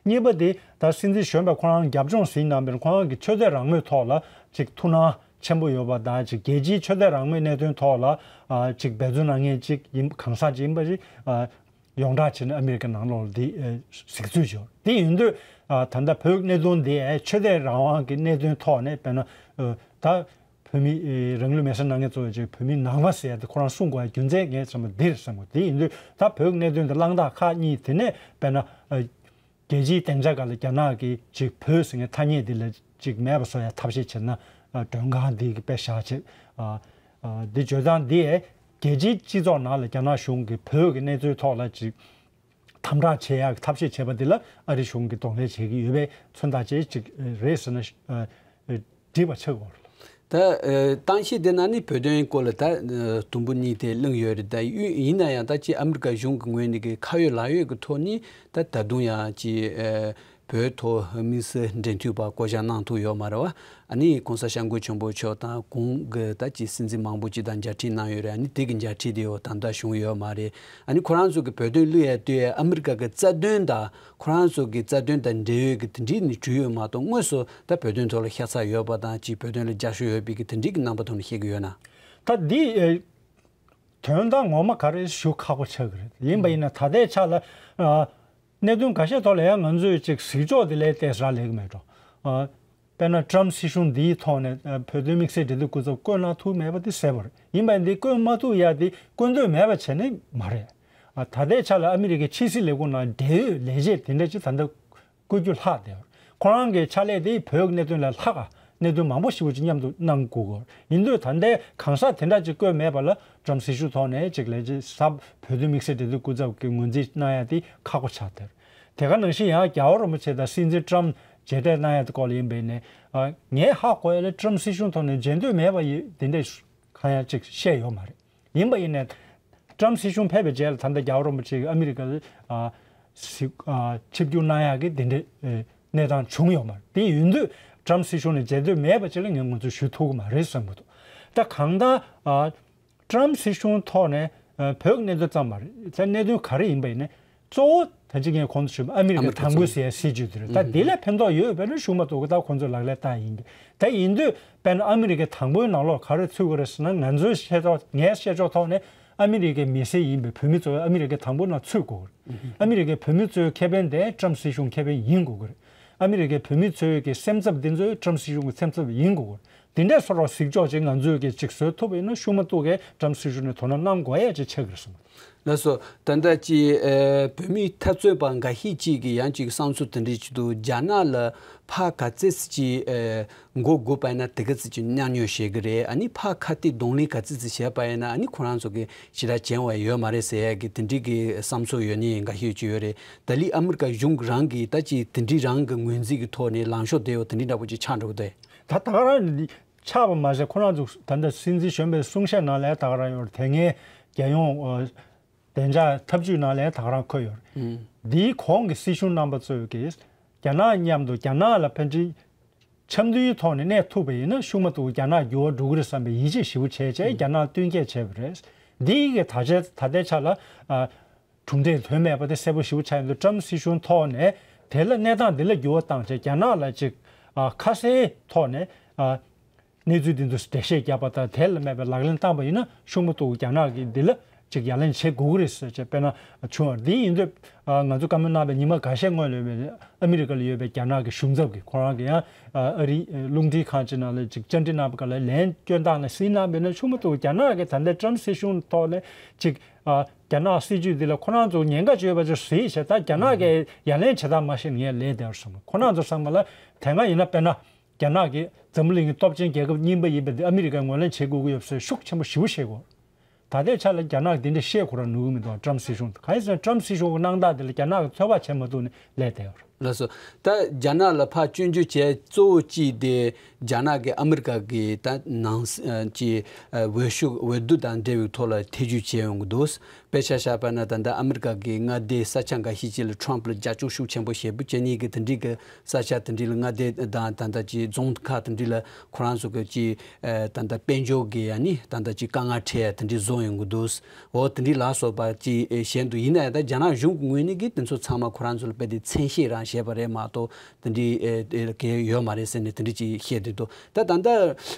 གཉིས་པ་དེ་ད་སྲིད་འཛིན་གཞོན་པ་ཁོ་རང་རྒྱབ་ལྗོངས་ཟིན་གནང་བའི་ཁོ་རང་གི་ཆོས་དད་རང་མོས་ཐོག་ལ་ཅིག་ཐུགས་སྣང་ཆེན་པོ་ཡོད་པ་དང་། ཅིག་རྒྱལ་སྤྱིའི་ཆོས་དད་རང་མོས་གནད་དོན་ཐོག་ལ་ཨ་ཅིག་འབད་བརྩོན་གནང་མཁན་ཅིག་ཡིན། གང་ཟག་ཅིག་ཡིན་པ་ཞིག་ཨ་ཡོངས་གྲགས་བྱས་ནས་ཨ་མི་རི་ཀ་ནང་ལོགས་ལ་འདི་ཨ་གཟིགས་ཚུལ་ཅིག་ཡོད། དེ་ཡིན་དུས་ཨ་ད་ལྟ་བོད་ཀྱི་གནད་དོན་འདི་ཨ་ཆོས་དད་རང་དབང་གི་གནད་དོན་ཐོག་ནས་དཔེར་ན་ཨ་ད་བོད་མི་ཨེ་རང་ལུས་མེར་སྲེག་གནང་མཁན་ཚོ་ཅིག་བོད་མི་ནང་པ་ཟེར་ཡ་དེ་ཁོ་རང་གསུང་དགོས་ཡ་རྒྱུ་མཚན་ངས་བསམ་པ་འདི་རེད་བསམ་གི། དེ་ཡིན་དུས་ད་བོད་ཀྱི་གནད་དོན་དེ་བླངས་སྟངས་ཁག་གཉིས་དེ་ནས་དཔེར་ན་ཨ་རྒྱལ་སྤྱིའི་སྡིངས་ཆ་སྒང་ལ་རྒྱ་ནག་གིས་ཅིག་བོད་ཟེར་མཁན་ཐ་སྙད་འདི་ལ་ཅིག་མེད་པ་བཟོ་ཡ་ཐབས་ཤེས་བྱས་ན། ཨ་མགྲོན་ཁང་འདི་གི་དཔེ་བཞག་བྱས། ཨ་ཨ་འདི་བརྗོད་སྟངས་འདི་རྒྱལ་སྤྱིའི་སྤྱི་ཚོགས་ནང་ལ་རྒྱ་ནག་གཞུང་གིས་བོད་ཀྱི་གནས་ཚུལ་ཐོག་ལ་ཅིག་དམ་དྲག་བྱེད་ཡག་གི་ཐབས་ཤེས་བྱས་པ་འདི་ལ་ཨ་རི་གཞུང་གིས་གདོང་ལེན་བྱེད་ཀྱི་ཡོད་པའི་མཚོན་རྟགས་ཅིག་ཅིག་རེད་ཟེར་ན་ཨ་འགྲིག་པ་ཆགས་ཀྱི་ཡོད་རེད། ད་ཨ་གཏམ་བཤད་དེ་ནང་ནས་བོད་དོན་སྐོར་ལ་ད་ཨ་དུམ་བུ་གཉིས་དེ་གླེང་ཡོད་རེད། ད་ཡིན་ན་ཡང་ད་ཅིག་ཨ་མི་རི་ཀ་གཞུང་གི་ངོས་ནས་ཀྱི་ཁ་ཡོད་ལག་ཡོད་ཀྱི་ཐོག་ནས་ད་ད་དུང་ཡང་ཅིག་ཨ་བོད་ཐོག་དམིགས་བསལ་འབྲེལ་མཐུད་པ་བསྐོ་གཞག་གནང་ཐུབ་ཡོད་མ་རེད་བ། ཨ་ནི་༸གོང་ས་༸སྐྱབས་མགོན་ཆེན་པོ་མཆོག་དང་གོང་གི་ད་ཅིག་སྲིད་འཛིན་མང་པོ་ཅིག་དང་མཇལ་འཕྲད་གནང་ཡོད་རེད། ཨ་ནི་དེ་གི་མཇལ་འཕྲད་དེ་འོ་ད་ལྟ་བྱུང་ཡོད་མ་རེད། ཨ་ནི་ཁོ་རང་ཚོ་གི་བོད་དོན་གླུ་ཡ་ལྟོས་ཡ་ཨ་མི་རི་ཀ་གི་རྩ་དོན་དང་ཁོ་རང་ཚོ་གི་རྩ་དོན་དང་འབྲེལ་ཡོད་ཀྱི་དེ་འདྲའི་ནི་གྲུས་ཡོད་མ་གཏོགས། དངོས་སུ་ད་བོད་དོན་ཐོག་ལ་ཤ་ཚ་ཡོད་པ་དང་། ཅིག་བོད་དོན་ལ་རྒྱབ་སྐྱོར་ཡོད་པའི་གི་དེ་འདྲའི་གི་རྣམ་པ་ཐོག་ནས་བཤད་ཀྱི་ཡོད་ན། ད་འདི་ཨེ་དོན་དག་ངོ་མ་ག་རེ་ཞུ་ཁག་པོ་ཆགས་ཀྱི་རེད། ཡིན་པ་ཡིན་ན་ད་ལྟའི་ཆ་ལ་ཨ་གནད་དོན་འགའ་ཤས་ཐོག་ལ་ཡང་ང་ཚོས་ཅིག་གཟིགས་ཕྱོགས་དེ་ལས་ཏོག་ཙམ་རག་ལས་ཀྱི་མེད་འགྲོ། ཨ་དཔེར་ན་ཊམ་སྲིད་གཞུང་འདིའི་ཐོག་ནས་ཨ་བོད་དོན་དམིགས་བསལ་འབྲེལ་མཐུད་སྐུ་ཚབ་བསྐོ་གནང་ཐུབ་མེད་པ་དེ་གསལ་པོ་རེད། ཡིན་པ་ཡིན་དེ་བསྐོ་མ་ཐུབ་ཡ་དེ་བསྐོ་འདོད་མེད་པ་བྱས་ནས་མ་རེད། ཨ་ད་ལྟའི་ཆ་ལ་ཨ་མི་རི་ཀའི་ཕྱི་སྲིད་ལས་ཁུངས་ནང་འབྲེལ་ཡོད་ལས་བྱེད་དེ་འདྲ་ཅིག་ད་ལྟ་བསྐོ་རྒྱུ་ལྷག་བསྡད་ཡོད། ཁོ་རང་གི་ཕྱག་ལས་དེ་བོད་ཀྱི་གནད་དོན་ལས་ལྷག་ག་གནད་དོན་མང་པོ་ཞིག་པོ་ཅིག་མཉམ་དུ་གནང་དགོས་ཀྱི་ཡོད། ཡིན་དུས་ད་ལྟའི་གང་ཟག་དེ་འདྲ་ཅིག་བསྐོས་མེད་པ་ལ་ཊམ་སྲིད་གཞུང་ཐོག་ནས་ཅིག་ལས་བྱེད་གསར་བོད་དོན་དམིགས་བསལ་འབྲེལ་མཐུད་སྐུ་ཚབ་ཀྱི་ངོས་འཛིན་གནང་ཡ་དེ་ཁག་པོ་ཆགས་བསྡད་ཡོད། དེ་ག་ནང་བཞིན་ཡང་རྒྱལ་བ་རིན་པོ་ཆེ་དང་སྲིད་འཛིན་ཊམ་མཇལ་འཕྲད་གནང་ཡ་དེ་སྐོར་ལ་ཡིན་པ་ཡིན་ནའི་ཨ་ངས་ཧ་གོ་ཡ་ལ་ཊམ་སྲིད་གཞུང་ཐོག་ནས་མཇལ་འདོད་མེད་པ་ཡིན་དེ་འདྲས་གང་ཡང་ཅིག་བཤད་ཡོད་མ་རེད། ཡིན་པ་ཡིན་ནའི་ཊམ་སྲིད་གཞུང་ཕེབས་པའི་རྗེས་ལ་ད་ལྟ་རྒྱལ་བ་རིན་པོ་ཆེ་གིས་ཨ་མི་རི་ཀ་ལ་ཨ་གཟིགས་ཨ་ཆིབས་བསྒྱུར་གནང་ཡག་གི་དེ་འདྲའི་ཨེ་གནས་སྟངས་བྱུང་ཡོད་མ་རེད། དེ་ཡིན་དུས་ཊམ་སྲིད་གཞུང་ནས་མཇལ་འདོད་མེད་པ་ཅིག་ལ་ངས་ང་ཚོས་ཞུ་ཐུབ་ཀྱི་མ་རེད་བསམ་གྱི་འདུག་ད་གང་ལྟར་ཨ་ཊམ་སྲིད་གཞུང་ཐོག་ནས་ཨ་བོད་ཀྱི་གནད་དོན་ཙམ་མ་རེད། ད་གནད་དོན་ག་རེ་ཡིན་པ་ཡིན་ནའི་གཙོ་བོ་ད་ཅི་ངས་གོང་དུ་ཞུས་པ་ཨ་མི་རི་ཀའི་དང་པོའི་ཟེར་ཡ་སྲིད་ཇུས་དེ་རེད། ད་དེ་ལ་ཕན་ཐོགས་ཡོད་པས་ན་ཤུགས་མ་གཏོགས་ད་ཁོང་ཚོས་ལག་ལེན་བསྟར་ཡིན་གྱི། ད་ཡིན་དུས་དཔེར་ན་ཨ་མི་རི་ཀའི་དང་པོའི་ནང་ལོགས་ག་རེ་ཚུད་དགོས་རེད་ཟེར་ན། ང་ཚོའི་ཤེས་ཕྱོགས་ངའི་ཤེས་ཕྱོགས་ཐོག་ནས་ཨ་མི་རི་ཀའི་མི་སེར་ཡིན་པའི་བོད་མི་ཚོ་ཨ་མི་རི་ཀའི་དང་པོའི་ནང་ཚུད་དགོས་ཀྱི་རེད། ཨ་མི་རི་ཀའི་བོད་མི་ཚོའི་ཁེ་ཕན་དེ་ཊམ་སྲིད་གཞུང་ཁེ་ཕན་ཡིན་དགོས་ཀྱི་རེད། ཨ་མི་རི་ཀའི་བོད་མི་ཚོའི་གི་སེམས་འཚབ་འདི་ཚོ་ཊམ་སྲིད་གཞུང་གི་སེམས་འཚབ་ཡིན་དགོས་ཀྱི་རེད། དེ་འདྲའི་བཟོ་འདྲ་གཟིགས་ཕྱོགས་ཅིག་ང་ཚོས་གི་ཅིག་བཟོ་ཐུབ་པ་ཡིན་ན་ཤུགས་མ་གཏོགས་གི་ཊམ་སྲིད་གཞུང་ནས་དོ་སྣང་གནང་དགོས་ཡ་ཅིག་ཆགས་ཀྱི་རེད་བསམ། ལགས་སོ། ད་ལྟ་ཅིག་ཨ་བོད་མིའི་འཐབ་རྩོད་པ་འགའ་ཤས་ཅིག་གིས་ཡང་ཅིག་བསམ་ཚུལ་དེ་འདྲ་ཅིག་འདུག་རྒྱ་ནག་ལ་ཕར་ག་ཚད་ཅིག་ཨ་མགོ་སྒུར་བ་ཡིན་ན་དེ་ག་ཚད་ཅིག་མཉམ་མྱོང་བྱེད་ཀྱི་རེད། ཨ་ནི་ཕར་ཁ་གཏད་གདོང་ལེན་ག་ཚད་ཅིག་བྱས་པ་ཡིན་ན་ཨ་ནི་ཁོ་རང་ཚོ་གི་ཞེ་དྲག་བྱེད་འོས་ཡོད་མ་རེད་ཟེར་ཡ་གི་དེ་འདྲའི་གི་བསམ་ཚུལ་ཡོད་མཁན་འགའ་ཤས་ཅིག་ཡོད་རེད། ད་ལི་ཨ་མི་རི་ཀ་གཞུང་གི་རང་གིས་ད་ཅིག་དེ་འདྲའི་རང་གི་ངོས་འཛིན་གྱི་ཐོག་ནས་ལངས་ཕྱོགས་དེ་ཡོད་དེ་འདྲའི་འདྲ་པོ་ཅིག་ཆགས་འགྲོ་གི་འདུག་ད་ད་ག་རང་འདི་ཆགས་པ་མ་ཟད་ཁོ་རང་ཚོ་ད་ལྟ་སྲིད་འཛིན་གཞོན་པའི་གསུང་བཤད་ནང་ལ་ད་ག་རང་ཡོད་རེད། དེ་སྔའི་རྒྱལ་ཡོངས་ཨ་བདེ་འཇགས་ཐབས་ཇུས་ནང་ལ་ད་ག་རང་འཁོད་ཡོད་རེད། ཨུམ། འདིའི་གོང་གི་སྲིད་གཞུང་རྣམ་པ་ཚོས་ཀྱིས་རྒྱ་ནག་མཉམ་དུ་རྒྱ་ནག་ལ་ཕན་ཚུན་འཆམ་མཐུན་ཐོག་ནས་གནས་ཐུབ་པ་ཡིན་ན་ཤུགས་མ་གཏོགས་རྒྱ་ནག་འགྱུར་བ་འགྲོ་གི་རེད་བསམ་པའི་ཡིད་ཆེས་ཞེ་པོ་བྱས་བྱས་རྒྱ་ནག་བསྟུན་མཁས་བྱས་པ་རེད། འདི་ཡི་གི་ད་ཆ་ད་ལྟའི་ཆ་ལ་ཨ་གྲུབ་འབྲས་ཐོན་མེད་པ་དེ་གསལ་པོ་ཞེ་པོ་ཆགས་ཡོང་དུས་ཊམ་སྲིད་གཞུང་ཐོག་ནས་དེ་ལ་གནས་སྟངས་འདི་ལ་འགྱུར་བ་བཏང་བྱས་རྒྱ་ནག་ལ་ཅིག་ཨ་ཁ་གསལ་ཐོག་ནས་ཨ་གནས་ཚུལ་འདི་ཚོ་འགྲེལ་བཤད་བརྒྱབ་པ་དང་དེ་ལ་མེད་པའི་ལག་ལེན་བསྟར་པ་ཡིན་ན་ཤུགས་མ་གཏོགས་རྒྱ་ནག་གིས་འདི་ལ་ཅིག་ཡ་ལན་བྱེད་དགོས་ཀྱི་རེད་ཟེར་བྱས་དཔེར་ན་བྱུང་བ་འདི་ཡིན་དུས་ཨ་ང་ཚོ་བཀའ་མོལ་གནང་བའི་ཉི་མ་འགའ་ཤས་སྔོན་ལ་ཡོད་པའི་ཨ་མི་རི་ཀ་ལ་ཡོད་པའི་རྒྱ་ནག་གི་གཞུང་ཚབ་ཀྱིས་ཁོ་རང་གི་ཡང་ཨ་རིའི་རླུང་འཕྲིན་ཁང་ཅིག་ནང་ལ་ཅིག་བཅར་འདྲི་གནང་བ་ག་ལ་ལན་སྐྱོན་བཏང་ནས་གཟིགས་གནང་བས་ན་ཤུགས་མ་གཏོགས་རྒྱ་ནག་གི་ད་ལྟའི་ཊམ་སྲིད་གཞུང་ཐོག་ནས་ཅིག་ཨ་རྒྱ་ནག་སྲིད་ཇུས་འདི་ལ་ཁོ་རང་ཚོ་ཉེན་ཁ་ཅིག་ཡོད་པ་ཅིག་གཟིགས་བྱས། ད་རྒྱ་ནག་གིས་ཡ་ལན་བྱེད་སྟངས་མ་ཤེས་ནས་ངས་ལས་བསྡད་པ་སོང་། ཁོ་རང་ཚོ་ཚང་མ་ལ་དེ་སྔ་ཡིན་ན་དཔེར་ན་ རྒྱ་ནག་གིས་འཛམ་བུ་གླིང་གི་སྟོབས་ཆེན་རྒྱལ་ཁབ་གཉིས་པ་ཡིན་པ་འདི་ཨ་མི་རི་ཀས་ངོས་ལེན་བྱེད་དགོས་ཀྱི་ཡོད་པ་ཟེར་ཤུགས་ཆེན་པོ་ཞེ་པོ་བཤད་ཀྱི་ཡོད་རེད། ད་ལྟའི་ཆ་ལ་རྒྱ་ནག་གིས་འདི་འདྲ་བཤད་ཁོ་རང་ནུས་ཀྱི་མི་འདུག་ཊམ་སྲིད་གཞུང་དེ། གང་ཡིན་ཟེར་ན་ཊམ་སྲིད་གཞུང་གི་གནང་སྟངས་དེ་ལ་རྒྱ་ནག་གིས་ཚོད་དཔག་བྱེད་མ་ཐུབ་ནས་ལས་བསྡད་ཡོད་རེད། ལགས་སོ། ད་རྒྱ་ནག་ལ་ཕར་སྐྱོན་བརྗོད་བྱས་གཙོ་བོ་གཅིག་དེ་རྒྱ་ནག་གིས་ཨ་མི་རི་ཀ་གི་ད་ནང་སྲིད་ཀྱི་འོས་ཤོག་འོས་བསྡུ་དང་འབྲེལ་བའི་ཐོག་ལ་ཐེ་བྱུས་བྱས་ཡོང་གི་འདུག་དཔེ་ཆ་བཞག་པ་ན་ད་ལྟ་ཨ་མི་རི་ཀ་གི་མངའ་སྡེ་ས་ཆ་འགའ་ཤས་ཅིག་ལ་ཊམ་ཕ་ལ་རྒྱབ་སྐྱོར་ཤུགས་ཆེན་པོ་བྱེད་འབུ་བྱེད་མཁན་གྱི་དེ་འདྲའི་གི་ས་ཆ་དེ་འདྲ་ལ་མངའ་སྡེ་དང་ད་ལྟ་ཅིག་རྫོང་ཁག་དེ་འདྲ་ལ་ཁོ་རང་ཚོ་གི་ཅིག་ཨ་ད་ལྟ་དཔལ་འབྱོར་གྱི་ཡ་ནི་ད་ལྟ་ཅིག་དཀའ་ངལ་འཕྲད་ཡ་དེ་འདྲ་བཟོ་ཡོང་གི་འདུག་འོ་དེ་འདྲ་ལ་སོགས་པ་ཅིག་ཨེ་བཤད་འདུག་ཡིན་ན་ཡང་ད་རྒྱ་ནག་གཞུང་གི་ངོས་ནས་ཀྱི་དེ་ཚོ་ཚང་མ་ཁོ་རང་ཚོ་ལ་དཔེ་དེ་མཚན་ཤས་རང་བྱས་པ་རེད་མ་གཏོགས་དེ་འདྲ་ཨེ་ཨེ་གལ་ཡོད་མ་རེད་ཟེར་ནས་དེ་འདྲ་ཅིག་བཤད་བསྡད་འདུག་ད་ད་ལྟ་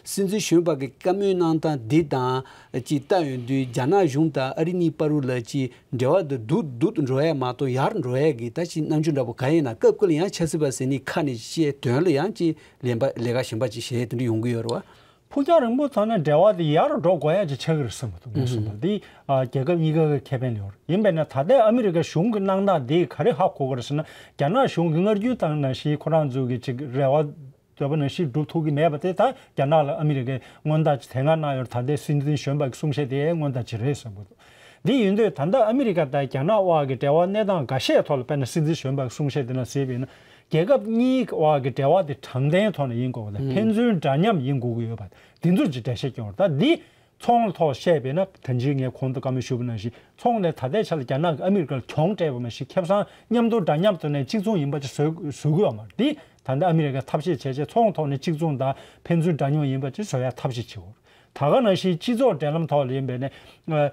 སྲིད་འཛིན་གཞོན་པ་གི་བཀའ་མོལ་གནང་སྟངས་འདི་དང་ཅིག་ལྟ་ཡོང་དུས་རྒྱ་ནག་གཞུང་དང་ཨ་རི་གཉིས་བར་དུ་ལ་ཅིག་འབྲེལ་བ་དེ་སྡུག་སྡུག་ཏུ་འགྲོ་ཡ་མ་གཏོགས་ཡར་འགྲོ་ཡ་གི་ད་ཅིག་རྣམ་འགྱུར་འདྲ་པོ་གང་ཡིན་ན་སྐབས་སྐབས་ལ་ཡང་ཆབ་སྲིད་པ་ཟེར་ནི་ཁ་ནས་བཤད་དོན་ལ་ཡང་ཅིག་ལན་པ་ལས་ཀ་གཞན་པ་ཅིག་བྱེད་དེ་འདྲ་ཡོང་གི་ཡོད་རེད་བ། ཕུགས་རྒྱང་རིང་པོ་ཐོག་ནས་འབྲེལ་བ་དེ་ཡར་འགྲོ་དགོས་ཡ་ཅིག་ཆགས་ཀྱི་རེད་བསམ་གྱི་འདུག་ངས་བསམ་པ་དེ་ཨ་རྒྱལ་ཁབ་གཉིས་ཀ་གི་ཁེ་ཕན་ལ་ཡོད་རེད། ཡིན་པས་ན་ད་ལྟའི་ཨ་མི་རི་ཀ་གཞུང་གི་གནང་སྟངས་དེ་ག་རེ་ཧ་གོ་དགོས་རེད་ཟེར་ན། རྒྱ་ནག་གཞུང་གིས་སྔར་རྒྱུན་དང་ནང་བཞིན་ཁོ་རང་ཚོ་གི་ཅིག་རེ་བ་འདོད་པ་ནང་བཞིན་སྒྲུབ་ཐུབ་ཀྱི་མེད་པ་དེ་ད་རྒྱ་ནག་ལ་ཨ་མི་རི་ཀས་སྔོན་བརྡ་ཅིག་དེ་སྔ་གནང་ཡོད་རེད། ད་ལྟའི་སྲིད་འཛིན་གཞོན་པ་གི་གསུང་བཤད་དེ་སྔོན་བརྡ་ཅིག་རེད་བསམ་གྱི་འདུག་འདི་ཡིན་དུས་ད་ལྟ་ཨ་མི་རི་ཀ་དང་རྒྱ་ནག་དབར་གྱི་འབྲེལ་བ་གནས་སྟངས་འགའ་ཤས་ཐོག་ལ་དཔེར་ན་སྲིད་འཛིན་གཞོན་པ་གི་གསུང་བཤད་དེ་ནང་གཟིགས་པ་ཡིན་ན། རྒྱལ་ཁབ་གཉིས་དབར་གྱི་འབྲེལ་བ་དེ་དྲང་བདེན་ཐོག་ནས་ཡིན་དགོས་པ་དང་། ཕན་ཚུན་འདྲ་མཉམ་ཡིན་དགོས་ཀྱི་ཡོད་པ་དེ་ཚོ་ཅིག་འགྲེལ་བཤད་སྐྱོན་བ་རེད། ད་འདི་ཚོང་ལ་ཐོག་བཤད་པས་ན་ད་ཅི་ངས་གོང་དུ་བཀའ་མོལ་ཞུས་པ་ནང་བཞིན་ཚོང་ལས་ད་ལྟའི་ཆ་ལ་རྒྱ་ནག་གིས་ཨ་མི་རི་ཀར་གྱོང་སྤྲད་པ་མ་ཟད་ཁེ་བཟང་མཉམ་དུ་འདྲ་མཉམ་དུ་ནས་གཅིག་མཚུངས་ཡིན་པ་ཅིག་བཟོ་བཟོ་གི་ཡོད་མ་རེད། འདི་ད་ལྟ་ཨ་མི་རི་ཀས་ཐབས་ཤེས་བྱས་བྱས་ཚོང་ཐོག་ནས་གཅིག་མཚུངས་དང་ཕན་ཚུན་འདྲ་མཉམ་ཡིན་པ་ཅིག་བཟོ་ཡ་ཐབས་ཤེས་བྱེད་དགོས་རེད། ད་ག་ནང་བཞིན་སྤྱི་ཚོགས་འབྲེལ་ལམ་ཐོག་ལ་ཡིན་པས་ནས།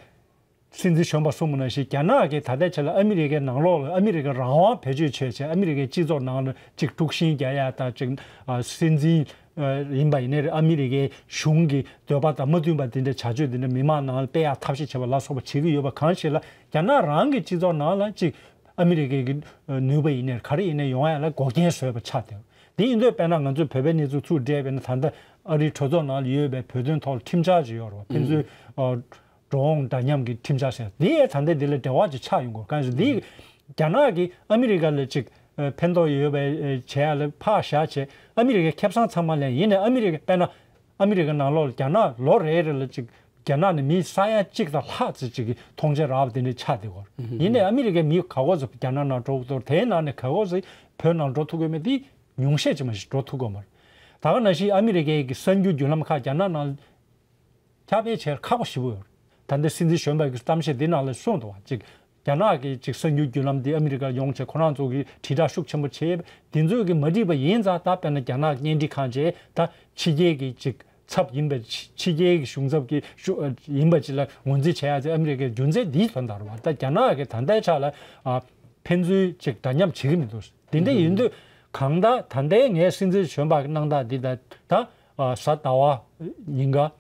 སྲིད་འཛིན་གཞོན་པ་གསུངས་པ་ནང་བཞིན་རྒྱ་ནག་གིས་ད་ལྟའི་ཆ་ལ་ཨ་མི་རི་ཀའི་ནང་ལོགས་ལ་ཨ་མི་རི་ཀའི་རང་དབང་བེད་སྤྱོད་བྱས་བྱས་ཨ་མི་རི་ཀའི་སྤྱི་ཚོགས་ནང་ལ་ཅིག་དཀྲུག་ཤིང་རྒྱག་ཡ་དང་ཅིག་ཨ་སྲིད་འཛིན་ཨ་ཡིན་པ་ཡིན་ནའི་རེད། ཨ་མི་རི་ཀའི་གཞུང་གི་འདོད་པ་དང་མ་མཐུན་པ་དེ་འདྲའི་བྱ་སྤྱོད་དེ་འདྲ་མི་མང་ནང་ལ་སྤེལ་ཡ་ཐབས་ཤེས་བྱེད་པ་ལ་སོགས་པ་བྱེད་ཀྱི་ཡོད་པ་གང་ཞིག་ལ་རྒྱ་ནག་རང་གི་སྤྱི་ཚོགས་ནང་ལ་ཅིག་ཨ་མི་རི་ཀའི་གི་ནུས་པ་ཡིན་ནའི་ག་རེ་ཡིན་ནའི་ཡོང་ཡ་ལ་འགོག་རྐྱེན་བཟོས་པ་ཆགས་བསྡད་ཡོད། དེ་ཡིན་དུས་དཔེར་ན་ང་ཚོས་བོད་པའི་གནས་ཚུལ་ཚུར་བལྟས་པས་ན་ད་ལྟ་ཨ་རིའི་གྲོས་ཚོགས་ནང་ལ་ཡོད་པའི་བོད་དོན་ཐོག་ལ་ཁྲིམས་འཆར་ཅིག་ཡོད་རེད་བ། ཕན་ཚུན་ཨ། འགྲོ་འོང་འདྲ་མཉམ་གྱི་ཁྲིམས་འཆར་ཟེར་དེ་ཡང་ད་ལྟའི་འདི་ལ་འབྲེལ་བ་ཅིག་ཆགས་ཡོང་གི་ཡོད། གང་ཟེར་འདི་རྒྱ་ནག་གིས་ཨ་མི་རི་ཀ་ལ་ཅིག་ཕན་ཐོགས་ཡོད་པའི་བྱེད་ཡ་ལ་ཕར་བཞག་བྱས་ཨ་མི་རི་ཀའི་ཁེ་བཟང་ཚང་མ་ལེན། ཡིན་ནའི་ཨ་མི་རི་ཀ་དཔེར་ན་ཨ་མི་རི་ཀ་ནང་ལོགས་ལ་རྒྱ་ནག་ལོ་རེ་རེ་ལ་ཅིག་རྒྱ་ནག་ནས་མི་ས་ཡ་གཅིག་དང་ལྷག་ཙམ་ཅིག་གི་ཐོངས་མཆན་རག་པ་དེ་འདྲ་ཆགས་བསྡད་ཡོད་རེད། ཡིན་ནའི་ཨ་མི་རི་ཀའི་མི་ག་གོ་ཚོད་རྒྱ་ནག་ནང་འགྲོ་གི་འདུག་དེའི་ནང་ནས་ག་གོ་ཚོད་བོད་ནང་འགྲོ་ཐུབ་ཀྱི་མེད་དེ་ཉུང་ཤས་ཅིག་མ་གཏོགས་འགྲོ་ཐུབ་ཀྱི་མ་རེད། ད་ག་ནང་བཞིན་ཨ་མི་རི་ཀའི་གི་གསར་འགྱུར་བརྒྱུད་ལམ་ཁག་རྒྱ་ནག་ནང་ཁྱབ་སྤེལ་བྱེད་ཁག་པོ་ཞེ་པོ་ཡོད་རེད། ད་ལྟ་སྲིད་འཛིན་གཞོན་པ་གི་གཏམ་བཤད་འདི་ནང་ལ་གསུངས་འདུག་བ། གཅིག་རྒྱ་ནག་གི་གཅིག་གསར་འགྱུར་བརྒྱུད་ལམ་འདི་ཨ་མི་རི་ཀར་ཡོང་བྱས་ཁོ་རང་ཚོ་གི་དྲིལ་བསྒྲགས་ཤུགས་ཆེན་པོ་བྱས། འདི་ཚོས་གི་མ་འགྲིག་པ་ཡིན་ཙང་ད་དཔེར་ན་རྒྱ་ནག་གཉེན་སྒྲིག་ཁང་བྱས་ད་ཕྱི་རྒྱལ་གི་གཅིག་ཚབ་ཡིན་པ་ཕྱི་རྒྱལ་གི་གཞུང་ཚབ་ཀྱི་ཤུ་ཡིན་པ་ཅིག་ལ་ངོས་འཛིན་བྱས་ཡ་ཚེ་ཨ་མི་རི་ཀའི་རྒྱུ་མཚན་འདིའི་དོན་དག་རེད་བ། ད་རྒྱ་ནག་གི་ད་ལྟའི་ཆ་ལ་ཨ་ཕན་ཚུན་གཅིག་འདྲ་མཉམ་བྱེད་ཀྱི་མི་འདུག་དེ་འདྲ་ཡིན་དུས་གང་ལྟར་ད་ལྟའི་ངའི་སྲིད་འཛིན་གཞོན་པ་གི་གནང་སྟངས་འདི་ད་ད་ཨ་གཟའ་ཟླ་བ་ཉིན་ཀ་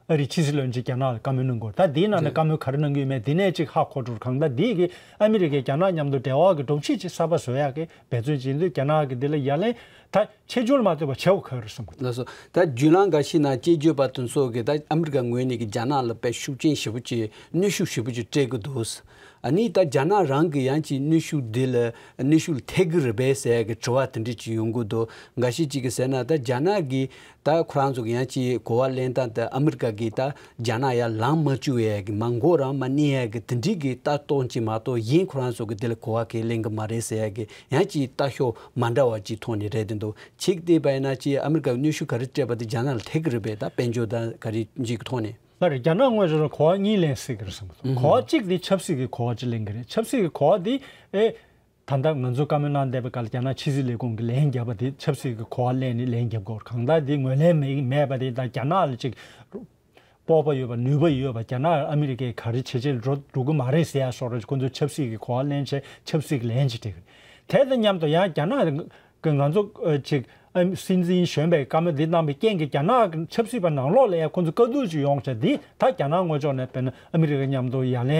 ཨ་རིའི་ཕྱི་སྲིད་བློན་ཆེན་རྒྱ་ནག་ལ་བཀའ་མོལ་གནང་གི་ཡོད་རེད། ད་འདིའི་ནང་ནས་བཀའ་མོལ་ག་རེ་གནང་གི་ཡོད་མེད་འདི་ནས་ཅིག་ཧ་གོ་འགྲོ། གང་ལྟར་འདི་གིས་ཨ་མི་རི་ཀས་རྒྱ་ནག་མཉམ་དུ་འབྲེལ་བ་གི་སྒྲོམ་གཞི་ཅིག་གསར་པ་བཟོ་ཡག་གི་འབད་བརྩོན་བྱེད་དུས་རྒྱ་ནག་གིས་འདི་ལ་ཡ་ལན་ད་ཆེ་ཆུང་ལ་མ་ལྟོས་པར་བྱེད་དགོས་ཁག་རེད་བསམ་གི་འདུག་ལགས་སོ། ད་བརྒྱུད་ལམ་འགའ་ཞིག་ནང་དཔྱད་བརྗོད་པ་དེ་ཚོ་གིས་ད་ཨ་མི་རི་ཀ་ངོས་ནས་ཀྱི་རྒྱ་ནག་ལ་དཔེ་ཤུགས་རྐྱེན་ཞེ་པོ་ཅིག་གནོན་ཤུགས་ཞེ་པོ་ཅིག་སྤྲད་ཀྱི་འདུག་ཨ་ནི་ད་རྒྱ་ནག་རང་གི་ཡང་ཅིག་གནོན་ཤུགས་འདི་ལ་གནོན་ཤུགས་ལ་ཐེབས་ཀྱི་རེད་པས་ཟེར་ཡག་གི་དྲི་བ་དེ་འདྲ་ཅིག་ཡོང་གི་འདུག་འགའ་ཤས་ཅིག་གིས་ཟེར་ན་ད་རྒྱ་ནག་གིས་ད་ཁོ་རང་ཚོ་གི་ཡང་ཅིག་གོ་བ་ལེན་སྟངས་དེ་ཨ་མི་རི་ཀ་གིས་ད་རྒྱ་ནག་ཡར་ལངས་མ་བཅུག་ཡག་གི་མར་མགོ་རང་མ་མནན་ཡག་གི་དེ་འདྲའི་གི་ལྟ་སྟངས་ཅིག་མ་གཏོགས་གཞན་ཁོ་རང་ཚོ་གི་དེ་ལ་གོ་བ་གང་ཡང་ལེན་གྱི་མ་རེད་ཟེར་ཡག་གི་ཡང་ཅིག་ལྟ་ཕྱོགས་མ་འདྲ་བ་ཅིག་ཐོག་ནས་རེད་དེ་འདུག་ཅིག་བལྟས་པ་ཡིན་ན་ཅིག་ཨ་མི་རི་ཀ་གནོན་ཤུགས་ག་རེ་སྤྲད་པ་དེ་རྒྱ་ནག་ལ་ཐེབས་ཀྱི་རེད་པས། ད་དཔལ་འབྱོར་དང་ག་རེ་ཅིག་གི་ཐོག་ནས། ལགས་རེད། རྒྱ་ནག་དངོས་གཞི་ལ་གོ་བ་གཉིས་ལེན་སྲིད་ཀྱི་རེད་བསམ་གི་འདུག་གོ་བ་གཅིག་དེ་ཆབ་སྲིད་ཀྱི་གོ་བ་གཅིག་ལེན་གྱི་རེད། ཆབ་སྲིད་ཀྱི་གོ་བ་དེ་ཨེ། ད་ལྟ་ང་ཚོ་བཀའ་མོལ་གནང་བསྡད་པའི་སྐབས་ལ་རྒྱ་ནག་ཕྱི་སྲིད་ལས་ཁུངས་ཀྱིས་ལན་བརྒྱབ་པ་དེ་ཆབ་སྲིད་ཀྱི་གོ་བ་ལེན་ནས་ལན་བརྒྱབ་དགོས། གང་ལྟར་དེ་ངོས་ལེན་མེད་མེད་པ་དེ་དང་རྒྱ་ནག་ལ་ཅིག་སྤོབས་པ་ཡོད་པ་ནུས་པ་ཡོད་པ་རྒྱ་ནག་ཨ་མི་རི་ཀས་ག་རེ་བྱེད་བྱེད་འགྲོ་འགྲོ་གི་མ་རེད་ཟེར་ཡ་སོགས་རེད། ཁོ་ཚོས་ཆབ་སྲིད་ཀྱི་གོ་བ་ལེན་བྱས་ཆབ་སྲིད་ཀྱི་ལན་ཅིག་སྤྲད་གི་རེད། དེ་དང་མཉམ་དུ་ཡང་རྒྱ་ནག་གི་ང་ཚོ་ཨ་ཅིག་ཨ་སྲིད་འཛིན་གཞོན་པས་བཀའ་མོལ་འདི་གནང་བའི་རྐྱེན་གྱིས་རྒྱ་ནག་གི་ཆབ་སྲིད་པ་ནང་ལོགས་ལ་ཡང་ཁོ་ཚོ་དཀའ་སྡུག་ཅིག་ཡོང་བྱས་འདི་ད་རྒྱ་ནག་ངོས་ཕྱོགས་ནས་དཔེར་ན་ཨ་མི་རི་ཀ་མཉམ་དུ་ཡ་ལན་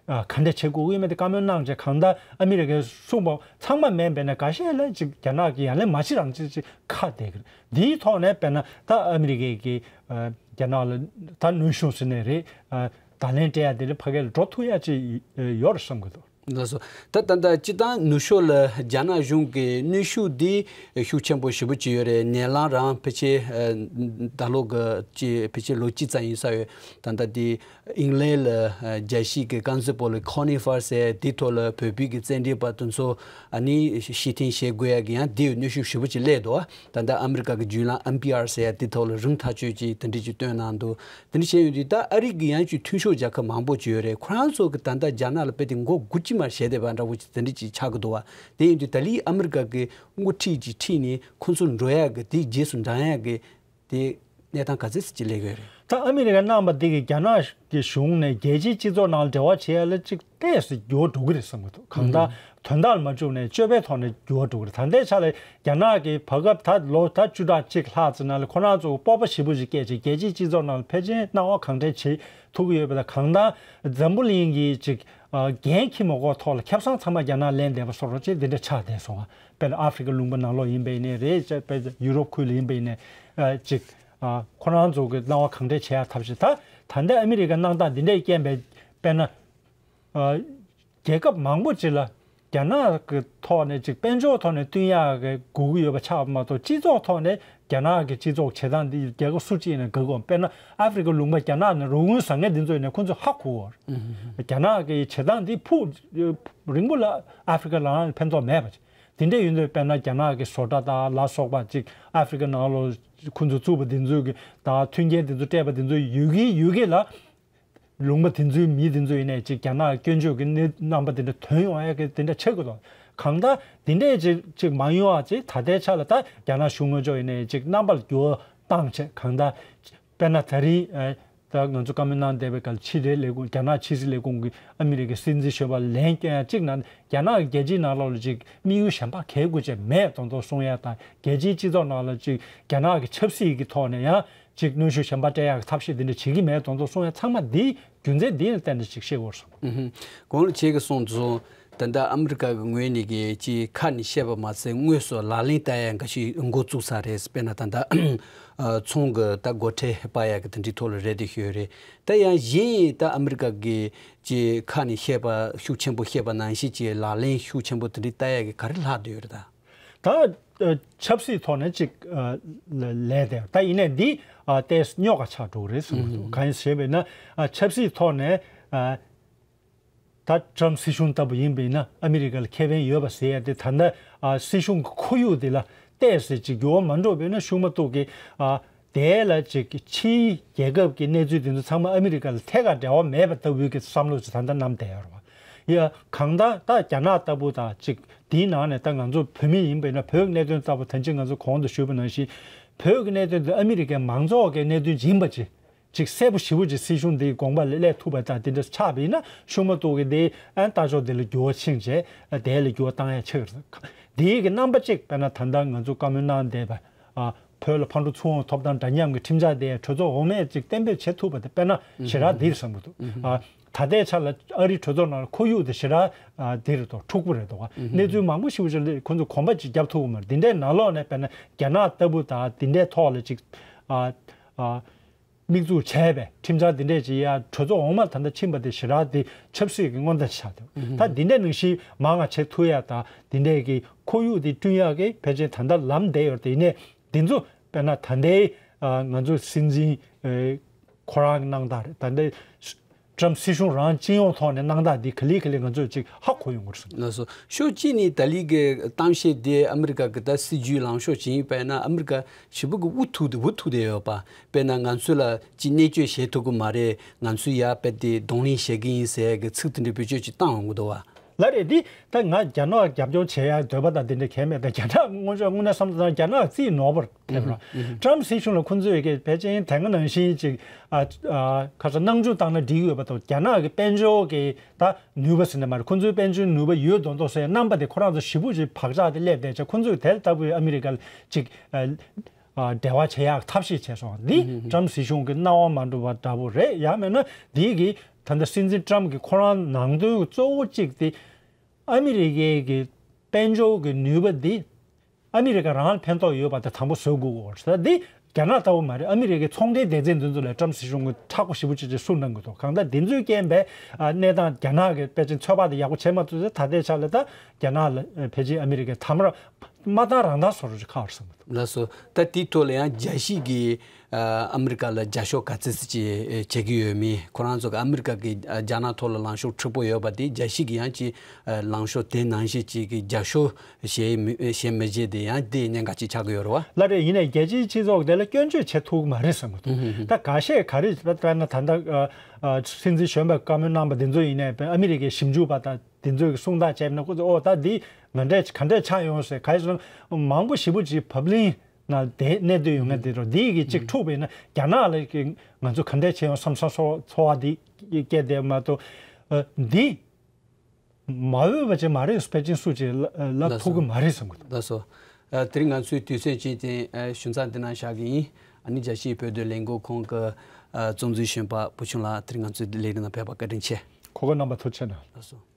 ཨ་ག་འདྲ་བྱེད་དགོས་ཀྱི་ཡོད་མེད་དེ་བཀའ་མོལ་གནང་བྱས་གང་ལྟར་ཨ་མི་རི་ཀས་གསུངས་པ་ཚང་མ་མིན་པས་ན་འགའ་ཤས་ལ་ཅིག་རྒྱ་ནག་གིས་ཡ་ལན་མ་བྱེད་རང་བྱེད་ཅིག་ཁ་གཏད་ཀྱི་རེད། འདིའི་ཐོག་ནས་དཔེར་ན་ད་ཨ་མི་རི་ཀས་ཀྱིས་ཨ་རྒྱ་ནག་ལ་ད་གནོན་ཤུགས་ཟེར་ནའི་རེད། ཨ་བརྡ་ལན་སྤྲད་ཡ་དེ་ལ་ཕ་གི་ལ་འགྲོ་ཐུབ་ཡ་ཅིག་ཡོད་རེད་བསམ་གྱི་འདུག་ལགས་སོ། ད་ད་ལྟ་སྤྱིར་བཏང་ནུབ་ཕྱོགས་ལ་རྒྱ་ནག་གཞུང་གི་གནོན་ཤུགས་འདི་ཤུགས་ཆེན་པོ་ཞེ་པོ་ཅིག་ཡོད་རེད། ནད་ལམ་རང་ཕལ་ཆེར་ཨ་ད་ལོ་གི་ཅི་ཕལ་ཆེར་ལོ་གཅིག་ཙམ་ཡིན་ས་ཡོད། ད་ལྟ་འདི་ཨིང་ལན་ལ་ཨ་རྒྱལ་སྤྱིའི་གི་རྐང་འཛིན་པོ་ལ་ཁོ་ནི་ཧྥར་ཟེར་འདི་ཐོག་ལ་བོད་པའི་གི་བཙན་བྱོལ་བ་དེ་ཚོ་ཨ་ནི་ཕྱིར་འཐེན་བྱེད་དགོས་ཡ་གི་ཡང་འདི་ཡོད་གནོན་ཤུགས་ཞེ་པོ་ཅིག་སླེབས་འདུག་ད་ལྟ་ཨ་མི་རི་ཀ་གི་བརྒྱུད་ལམ་ཨེན་པི་ཨར་ཟེར་ཡ་འདི་ཐོག་ལ་རིན་ཐག་གཅོད་ཅིག་དེ་འདྲ་ཅིག་བཏོན་གནང་འདུག་དེ་འདྲ་བྱས་ཡོང་དུས་ད་ཨ་རི་གི་ཡང་ཅིག་མཐུན་ཕྱོགས་རྒྱལ་ཁབ་མང་པོ་ཅིག་ཡོད་རེད། ཁོ་རང་ཚོ་གི་ད་ལྟ་རྒྱ་ནག་ལ་དཔེ་དེ་མགོ་སྒུར་གྱི་མ་བྱས་བསྡད་པ་འདྲ་བོ་ཅིག་དེ་འདྲ་ཅིག་ཆགས་ཀྱི་འདུག་བ། དེ་ཡིན་དུས་ད་ལི་ཨ་མི་རི་ཀ་གི་དངུལ་ཁྲིད་ཅིག་ཁྲིད་ནས་ཁོ་ཚོ་འགྲོ་ཡ་གི་དེའི་རྗེས་སུ་འབྲང་ཡ་གི་དེ་གནས་སྟངས་ག་ཚད་ཅིག་སླེབས་ཡོད་རེད། ད་ཨ་མི་རི་ཀ་གནང་བ་འདི་གིས་རྒྱ་ནག་གི་གཞུང་ནས་རྒྱལ་སྤྱིའི་སྤྱི་ཚོགས་ནང་ལ་འབྲེལ་བ་བྱེད་ཡ་ལ་ཅིག་ཏོག་ཙམ་འགྱུར་བ་འགྲོ་གི་རེད་བསམ་གྱི་འདུག་གང་ལྟར་དོན་དག་ལ་མ་བཅུག་ནས་སྤྱོད་པའི་ཐོག་ནས་འགྱུར་བ་འགྲོ་གི་རེད། ད་ལྟའི་ཆ་ལ་རྒྱ་ནག་གི་བར་སྐབས་ད་ལོ་ད་བཅུ་ཕྲག་གཅིག་ལྷག་ཙམ་ནང་ལ་ཁོ་རང་ཚོ་སྤོབས་པ་ཞེ་པོ་ཞིག་སྐྱེས་བྱས་རྒྱལ་སྤྱིའི་སྤྱི་ཚོགས་ནང་ལ་ཕལ་ཆེར་སྣང་བ་གང་དྲག་བྱེད་ཐུབ་ཀྱི་ཡོད་པ་དང་། གང་ལྟར་འཛམ་བུ་གླིང་གི་ཅིག་འགན་འཁྱེར་མ་དགོས་ཐོག་ལ་ཁེ་བཟང་ཚང་མ་རྒྱ་ནག་ལེན་བསྡད་པ་བཟོ་འདྲ་ཅིག་འདི་འདྲ་ཆགས་བསྡད་སོང་བ། དཔེར་ན་ཨ་ཧྥེ་རི་ཀ་ལུང་པ་ནང་ལོགས་ཡིན་པ་ཡིན་ནའི་རེད། དཔེར་ན་ཡུ་རོབ་ཁུལ་ལ་ཡིན་པ་ཡིན་ནའི་ཅིག་ཁོ་རང་ཚོ་གི་སྣང་བ་གང་དྲག་བྱེད་ཡག་ཐབས་ཤེས། ད་ད་ལྟ་ཨ་མི་རི་ཀ་གནང་སྟངས་འདི་འདྲའི་རྐྱེན་པས་དཔེར་ན། ཨ། རྒྱལ་ཁབ་མང་པོ་ཅིག་ལ་རྒྱ་ནག་གི་ཐོག་ནས་ཅིག་དཔལ་འབྱོར་ཐོག་ནས་བསྟུན་ཡག་གི་དགོས་ཀྱི་ཡོད་པ་ཆགས་པ་མ་གཏོགས། སྤྱི་ཚོགས་ཐོག་ནས་རྒྱ་ནག་གི་སྤྱི་ཚོགས་བྱེད་སྟངས་འདི་རྒྱལ་ཁབ་སུ་གཅིག་ཡིན་ན་དགའ་གི་ཡོད། དཔེར་ན་ཨ་ཧྥེ་རི་ཀ་ལུང་པ་རྒྱ་ནག་ནས་རོགས་དངུལ་བཟང་ངན་འདི་ཚོ་ཡིན་ན་ཁོ་ཚོས་ཧ་གོ་གི་ཡོད། རྒྱ་ནག་གི་བྱེད་སྟངས་འདི་ཕུགས་རིང་པོ་ལ་ཨ་ཧྥེ་རི་ཀ་ལ་ཕན་ཐོགས་མེད་པ་ཅིག་དེ་འདྲ་ཡིན་དུས་དཔེར་ན་རྒྱ་ནག་གི་བཟོ་གྲྭ་དང་ལ་སོགས་པ་ཅིག་ཨ་ཧྥེ་རི་ཀ་ནང་ལོགས་ཁོ་ཚོས་བཙུགས་པ་འདི་ཚོ་གི་དང་མཐུན་རྐྱེན་འདི་ཚོ་སྤྲད་པ་འདི་ཚོ་ཡོད་གི་ཡོད་གི་ལ། ལུང་པ་དེ་ཚོའི་མི་དེ་ཚོ་ཡིན་ནའི་ཅིག་རྒྱ་ནག་སྐྱོན་བརྗོད་ཀྱི་གནས་རྣམ་པ་དེ་འདྲ་ཐོན་ཡོང་ཡ་གི་དེ་འདྲ་ཆགས་ཀྱི་འདུག་གང་ལྟར་དེ་འདྲས་ཅིག་ཅིག་མ་ཡོང་བ་ཅིག་ད་ལྟའི་ཆ་ལ་ད་རྒྱ་ནག་གཞུང་ངོས་ཕྱོགས་ཡིན་ནའི་ཅིག་རྣམ་པ་ལ་འགྱུར་བ་བཏང་བྱས། གང་ལྟར་དཔེར་ན་ད་རིང་ཨ་ད་ང་ཚོ་བཀའ་མོལ་གནང་བསྡད་པའི་སྐབས་ཕྱི་དྲིལ་ལས་ཁུངས་རྒྱ་ནག་ཕྱི་སྲིད་ལས་ཁུངས་ཀྱི་ཨ་མི་རི་ཀའི་སྲིད་འཛིན་གཞོན་པ་ལན་སྐྱོན་ཡ་གཅིག་ནང་རྒྱ་ནག་གི་རྒྱལ་སྤྱིའི་ནང་ལོགས་ལ་ཅིག་དམིགས་ཡུལ་གཞན་པ་གལ་དགོས་ཅིག་མེད་མདོག་མདོག་གསུང་ཡ་དང་། རྒྱལ་སྤྱིའི་སྤྱི་ཚོགས་ནང་ལ་ཅིག་རྒྱ་ནག་གི་ཆབ་སྲིད་ཀྱི་ཐོག་ནས་ཡང་ཅིག་གནོན་ཤུགས་གཞན་པ་སྤྲད་ཡག་གི་ཐབས་ཤེས་འདི་འདྲ་བྱེད་ཀྱི་མེད་མདོག་མདོག་གསུང་ཡ་ཚང་མ་འདི་རྒྱུ་མཚན་འདི་ལ་བརྟེན་ནས་ཅིག་བཤད་དགོས་སོང་། ཨུ་ཧུམ། གོང་ལ་ཁྱེད་ཀྱིས་གསུངས་སོང་། ད་ལྟ་ཨ་མི་རི་ཀ་གི་ངོས་ནས་ཀྱི་ཅིག་ཁ་ནས་བཤད་པ་མ་ཟད་དངོས་སུ་ལག་ལེན་བསྟར་ཡ་འགའ་ཞིག་འགོ་བཙུགས་ཚར་རེད། དཔེར་ན་ད་ལྟ་ཨ་ཚོང་གི་ད་སྒོ་ཁྲལ་སྤར་ཡ་གི་དེ་འདྲའི་ཐོག་ལ་རེད་དེ་ཤོད་རེད། ད་ཡང་གཞན་ད་ཨ་མི་རི་ཀ་གི་ཅིག་ཁ་ནས་བཤད་པ་ཤུགས་ཆེན་པོ་བཤད་པ་ནང་བཞིན་ཅིག་ལག་ལེན་ཤུགས་ཆེན་པོ་དེ་འདྲའི་བསྟར་ཡ་གི་ག་རེ་ལྷག་བསྡད་ཡོད་རེད་ད། ད་ཨ་ཆབ་སྲིད་ཐོག་ནས་ཅིག་ཨ་ལ་ལས་དེ་ད་ཡིན་ནའི་འདི་ཨ་ཏོག་ཙམ་རྙོག་ཁ་ཆགས་འགྲོ་གི་རེད་བསམ་གྱི་འདུག་གང་ཡིན་ཟེར་བས་ན་ཨ་ཆབ་སྲིད་ཐོག་ནས་ཨ་ད་ཏྲམ་སྲིད་གཞུང་ལྟ་བུ་ཡིན་པས་ན་ཨ་མི་རི་ཀ་ལ་ཁེ་ཕན་ཡོད་པ་ཟེར་ཡ་དེ་ད་ལྟ་ཨ་སྲིད་གཞུང་གི་ཁོར་ཡུག་དེ་ལ་ཏོག་ཙམ་ཅིག་འགྱུར་བ་མ་འགྲོ་བས་ན་ཤུགས་མ་གཏོགས་ཀྱི་ཨ་དེ་ལ་ཅིག་ཕྱིའི་རྒྱལ་ཁབ་ཀྱི་གནས་ཚུལ་དེ་ཚོ་ཚང་མ་ཨ་མི་རི་ཀ་ལ་ཐད་ཀར་འབྲེལ་བ་མེད་པ་ལྟ་བུའི་གི་བསམ་བློ་ཅིག་ད་ལྟ་བསྣམས་བསྡད་ཡོད་རེད་བ། ཡ། གང་ལྟར་ད་རྒྱ་ནག་ལྟ་བུ་དང་ཅིག་དེའི་ནང་ནས་ད་ང་ཚོ་བོད་མི་ཡིན་པས་ན་བོད་ཀྱི་གནད་དོན་ལྟ་བུ་ད་ཅིག་ང་ཚོ་གོང་དུ་ཞུས་པ་ནང་བཞིན་བོད་ཀྱི་གནད་དོན་དེ་ཨ་མི་རི་ཀའི་མང་ཚོགས་ཀྱི་གནད་དོན་ཡིན་པ་ཅིག་ཅིག་གསལ་པོ་ཞེ་པོ་ཅིག་སྲིད་གཞུང་འདིའི་དགོངས་པ་ལ་སླེབས་ཐུབ་པ་དང་དེ་འདྲ་ཆགས་པ་ཡིན་ན་ཤུགས་མ་གཏོགས་ཀྱི་དེ་ཨ་ལྟ་ཕྱོགས་དེ་ལ་འགྱུར་བ་ཕྱིན་བྱས་དེ་ལ་འགྱུར་བ་བཏང་ཡ་ཆགས་ཀྱི་རེད། དེའི་གི་རྣམ་པ་གཅིག་དཔེར་ན་ད་ལྟ་ང་ཚོ་བཀའ་མོལ་གནང་བསྡད་པ། ཨ། བོད་ལ་ཕར་འགྲོ་ཚུར་འོང་ཐོབ་ཐང་འདྲ་མཉམ་གྱི་ཁྲིམས་འཆར་དེ་གྲོས་ཚོགས་འོག་མས་ཅིག་གཏན་འབེབས་བྱེད་ཐུབ་པ་དེ་དཔེར་ན་ཞེ་དྲག་འདིར་བསམ་གྱི་འདུག་ཨ། ད་ལྟའི་ཆ་ལ་ཨ་རིའི་གྲོས་ཚོགས་ནང་ལ་ཁོར་ཡུག་དེ་ཞེ་དྲག་ཨ་འདིར་དོ་འཁྲུག་པོ་རེད་འདུག་ག་གནས་ཚུལ་མང་པོ་ཞིག་ཅིག་ལ་ཁོ་ཚོས་གོམ་པ་ཅིག་བརྒྱབ་ཐུབ་ཀྱི་མ་རེད། འདི་འདྲའི་ནང་ལོགས་ནས་དཔེར་ན་རྒྱ་ནག་ལྟ་བུ་དང་འདི་འདྲའི་ཐོག་ལ་ཅིག་ཨ་ཨ་དམིགས་འཛུགས་བྱས་པའི་ཁྲིམས་འཆར་འདི་འདྲས་ཅིག་ཡ་གྲོས་ཚོགས་འོག་མ་ད་ལྟ་ཕྱིན་པ་དེ་ཞེ་དྲག་དེ་ཆབ་སྲིད་ཀྱི་མངོན་མཐའ་ཆགས་འདུག་ད་འདི་འདྲས་ནང་བཞིན་མང་ང་བྱེད་ཐུབ་ཡ་དང་འདི་འདྲས་ཀྱི་ཁོར་ཡུག་དེ་བསྐྲུན་ཡག་གི་ཕལ་ཆེར་ད་ལྟ་ལམ་བསྡད་ཡོད་རེད། དེ་ནས་འདི་ཚོ་དཔེར་ན་ད་ལྟའི་ཨ་ང་ཚོའི་སྲིད་འཛིན་ཨེ་ཁོ་རང་གི་གནང་སྟངས་རེད། ད་ལྟའི་ཏྲམ་སྲིད་གཞུང་རང་སྤྱི་ཡོངས་ཐོག་ནས་གནང་སྟངས་འདི་ག་ལེ་ག་ལེ་ང་ཚོས་ཅིག་ཧ་གོ་ཡོང་གི་རེད་བསམ། ལགས་སོ། ཕྱོགས་གཅིག་ནས་ད་ལི་གི་གཏམ་བཤད་དེ་ཨ་མི་རི་ཀ་གི་ད་སྲིད་ཇུས་ལངས་ཕྱོགས་ཅིག་ཡིན་པ་ཡིན་ན་ཨ་མི་རི་ཀ་ཞེ་པོ་གི་འུ་ཐུག་དེ་འུ་ཐུག་དེ་ཡོད་པ། དཔེར་ན་ང་ཚོ་ལ་ཅིག་གནད་སྐྱོན་བྱེད་ཐུབ་ཀྱི་མ་རེད། ང་ཚོས་ཡར་དཔེ་དེ་གདོང་ལེན་བྱེད་ཀྱི་ཡིན་ཟེར་གི་ཚིག་དེ་འདྲའི་བེད་སྤྱོད་ཅིག་བཏང་ཡོང་གི་འདུག་བ། ལགས་རེད། འདི་ད་ང་རྒྱ་ནག་རྒྱབ་སྐྱོར་བྱེད་ཡ་འདོད་པ་དང་དེ་འདྲ་གང་ཡང་མེད། ད་རྒྱ་ནག་དངོས་ཤོག་དངོས་གནས་བསམ་བློ་བཏང་ན་རྒྱ་ནག་རྩིས་ནོར་བར་ཐལ་བ། ཏྲམ་སྲིད་གཞུང་ལ་ཁོང་ཚོས་ཀྱི་ཕལ་ཆེར་དེ་སྔ་ནང་བཞིན་ཅིག་ཨ་ཨ་ཁ་ས་སྣང་ཆུང་བཏང་ན་འགྲིག་ཡོད་པ་དང་། རྒྱ་ནག་གི་དཔལ་འབྱོར་གྱི་ད་ནུས་པ་ཟེར་ན་མ་རེད། ཁོང་ཚོའི་དཔལ་འབྱོར་ནུས་པ་ཡོད་མདོག་མདོག་ཟེར་རྣམ་པ་དེ་ཁོ་རང་ཚོ་ཞེ་པོ་ཅིག་བག་ཆགས་དེ་སླེབས་བསྡད་ཆ། ཁོང་ཚོས་དེ་ལྟ་བུའི་ཨ་མི་རི་ཀ་ལ་ཅིག་ཨ་ཨ་འབྲེལ་བ་བྱེད་ཡག་ཐབས་ཤེས་བྱས་སོང་། འདི་ཏྲམ་སྲིད་གཞུང་གི་སྣང་བ་མ་འགྲོ་བ་འདྲ་པོ་རེད། ཡང་མིན་ན་འདི་གི་ད་ལྟ་སྲིད་འཛིན་ཏྲམ་གྱི་ཁོ་རང་ནང་དོན་གྱི་གཙོ་བོ་གཅིག་དེ་ཨ་མི་རི་ཀའི་གི་དཔལ་འབྱོར་གྱི་ནུས་པ་འདི་ཨ་མི་རི་ཀ་རང་ལ་ཕན་ཐོགས་ཡོད་པ་དེ་དང་པོ་བཟོ་དགོས་ཀྱི་ཡོད་རེད། འདི་ རྒྱ་ནག་ལྟ་བུ་མ་རེད། ཨ་མི་རི་ཀའི་ཚོང་འབྲེལ་སྡེ་ཚན་འདི་ཚོ་ལ་ཊམ་སྲིད་གཞུང་གིས་མཁྲེགས་པོ་ཞེ་པོ་ཅིག་ཅིག་བཟོ་གནང་གི་འདུག་གང་ལྟར་འདི་ཚོའི་རྐྱེན་པས་ཨ་གནས་སྟངས་རྒྱ་ནག་གིས་ཕལ་ཆེར་ཚོད་དཔག་དེ་ཡག་པོ་བྱས་མ་ཐུབ་ཚེ། ད་ལྟའི་ཆ་ལ་ད་རྒྱ་ནག་ལ་ཕལ་ཆེར་ཨ་མི་རི་ཀས་དམ་དྲག་མ་བཏང་རང་བཏང་བཟོ་འདྲ་ཅིག་ཁག་པོ་རེད་བསམ་གི་འདུག་ལགས་སོ། ད་དེའི་ཐོག་ལ་ཡང་རྒྱལ་སྤྱི་གིས་ཨ་ཨ་མི་རི་ཀ་ལ་རྒྱབ་སྐྱོར་ག་ཚོད་ཅིག་བྱེད་ཀྱི་ཡོད་མེད། ཁོ་རང་ཚོ་གི་ཨ་མི་རི་ཀ་གི་ཨ་རྒྱ་ནག་ཐོག་ལ་ལངས་ཕྱོགས་མཁྲེགས་པོ་ཡོད་པ་དེ་རྒྱལ་སྤྱི་གིས་ཡང་ཅིག་ཨ་ལངས་ཕྱོགས་དེ་ནང་བཞིན་ཅིག་གི་རྒྱབ་སྐྱོར་བྱེད་མི་བྱེད་མི་བྱེད་དེ་ཡང་དེ་གནད་འགག་ཅིག་ཆགས་ཀྱི་ཡོད་རེད་བ། ལགས་རེད། ཡིན་ནའི་རྒྱལ་སྤྱིའི་སྤྱི་ཚོགས་དེ་ལ་སྐྱོན་བརྗོད་བྱེད་ཐུབ་ཀྱི་མ་རེད་བསམ་གི་འདུག་ད་འགའ་ཤས་ག་རེ་དཔེར་ན་ད་ལྟ་ཨ་ཨ་སྲིད་འཛིན་གཞོན་པས་བཀའ་མོལ་གནང་པ་དེ་ཚོ་ཡིན་ནའི་ཨ་མི་རི་ཀའི་ཞིབ་འཇུག་པ་དང་དེ་ཚོས་གསུང་སྟངས་བྱས་ན་ཁོ་ཚོས་ཨོ་ད་འདི་ང་འདྲས་ག་འདྲས་ཆགས་ཡོང་ཟེར། ག་རེ་ཟེར་ན་མང་པོ་ཞེ་པོ་ཅིག་བབ་བརླིང་ན་བསྡད་གནས་སྡོད་ཡོང་མཁན་དེ་རོ། འདི་གི་གཅིག་འཁྲུག་པས་ན་རྒྱ་ནག་ལ་གི་ང་ཚོ་ག་འདྲས་བྱས་ཡོང་བསམ་བསམ་ཚོར་བ་འདི་སྐྱེས་བསྡད་མ་གཏོགས་ཨ་འདི་མ་འོས་པ་ཅིག་མ་རེད། པེ་ཅིན་སུ་ཅིག་ལབ་ལབ་ལགས་ཐུབ་གི་སོ། མ་རེད་བསམ་གི་འདུག་ལགས་སོ། ཨ་དེ་རིང་ང་ཚོའི་དུས་ཚོད་ཅིག་དེ་ཨ་ཞུ་མཚམས་འདི་ན་བཞག་གི་ཡིན། ཨ་ནི་རྒྱལ་སྤྱིའི་བོད་དོན་ལས་འགུལ་ཁང་གི་ཨ་གཙོ་འཛིན་གཞོན་པ་བུ་ཆུང་ལགས་དེ་རིང་ང་ཚོའི་ལས་རིམ་ནང་ཕེབས་པ་བཀའ་དྲིན་ཆེ། གོ་སྐབས་གནང་བ་ཐུགས་རྗེ་ཆེ་གནང་། ལགས་སོ།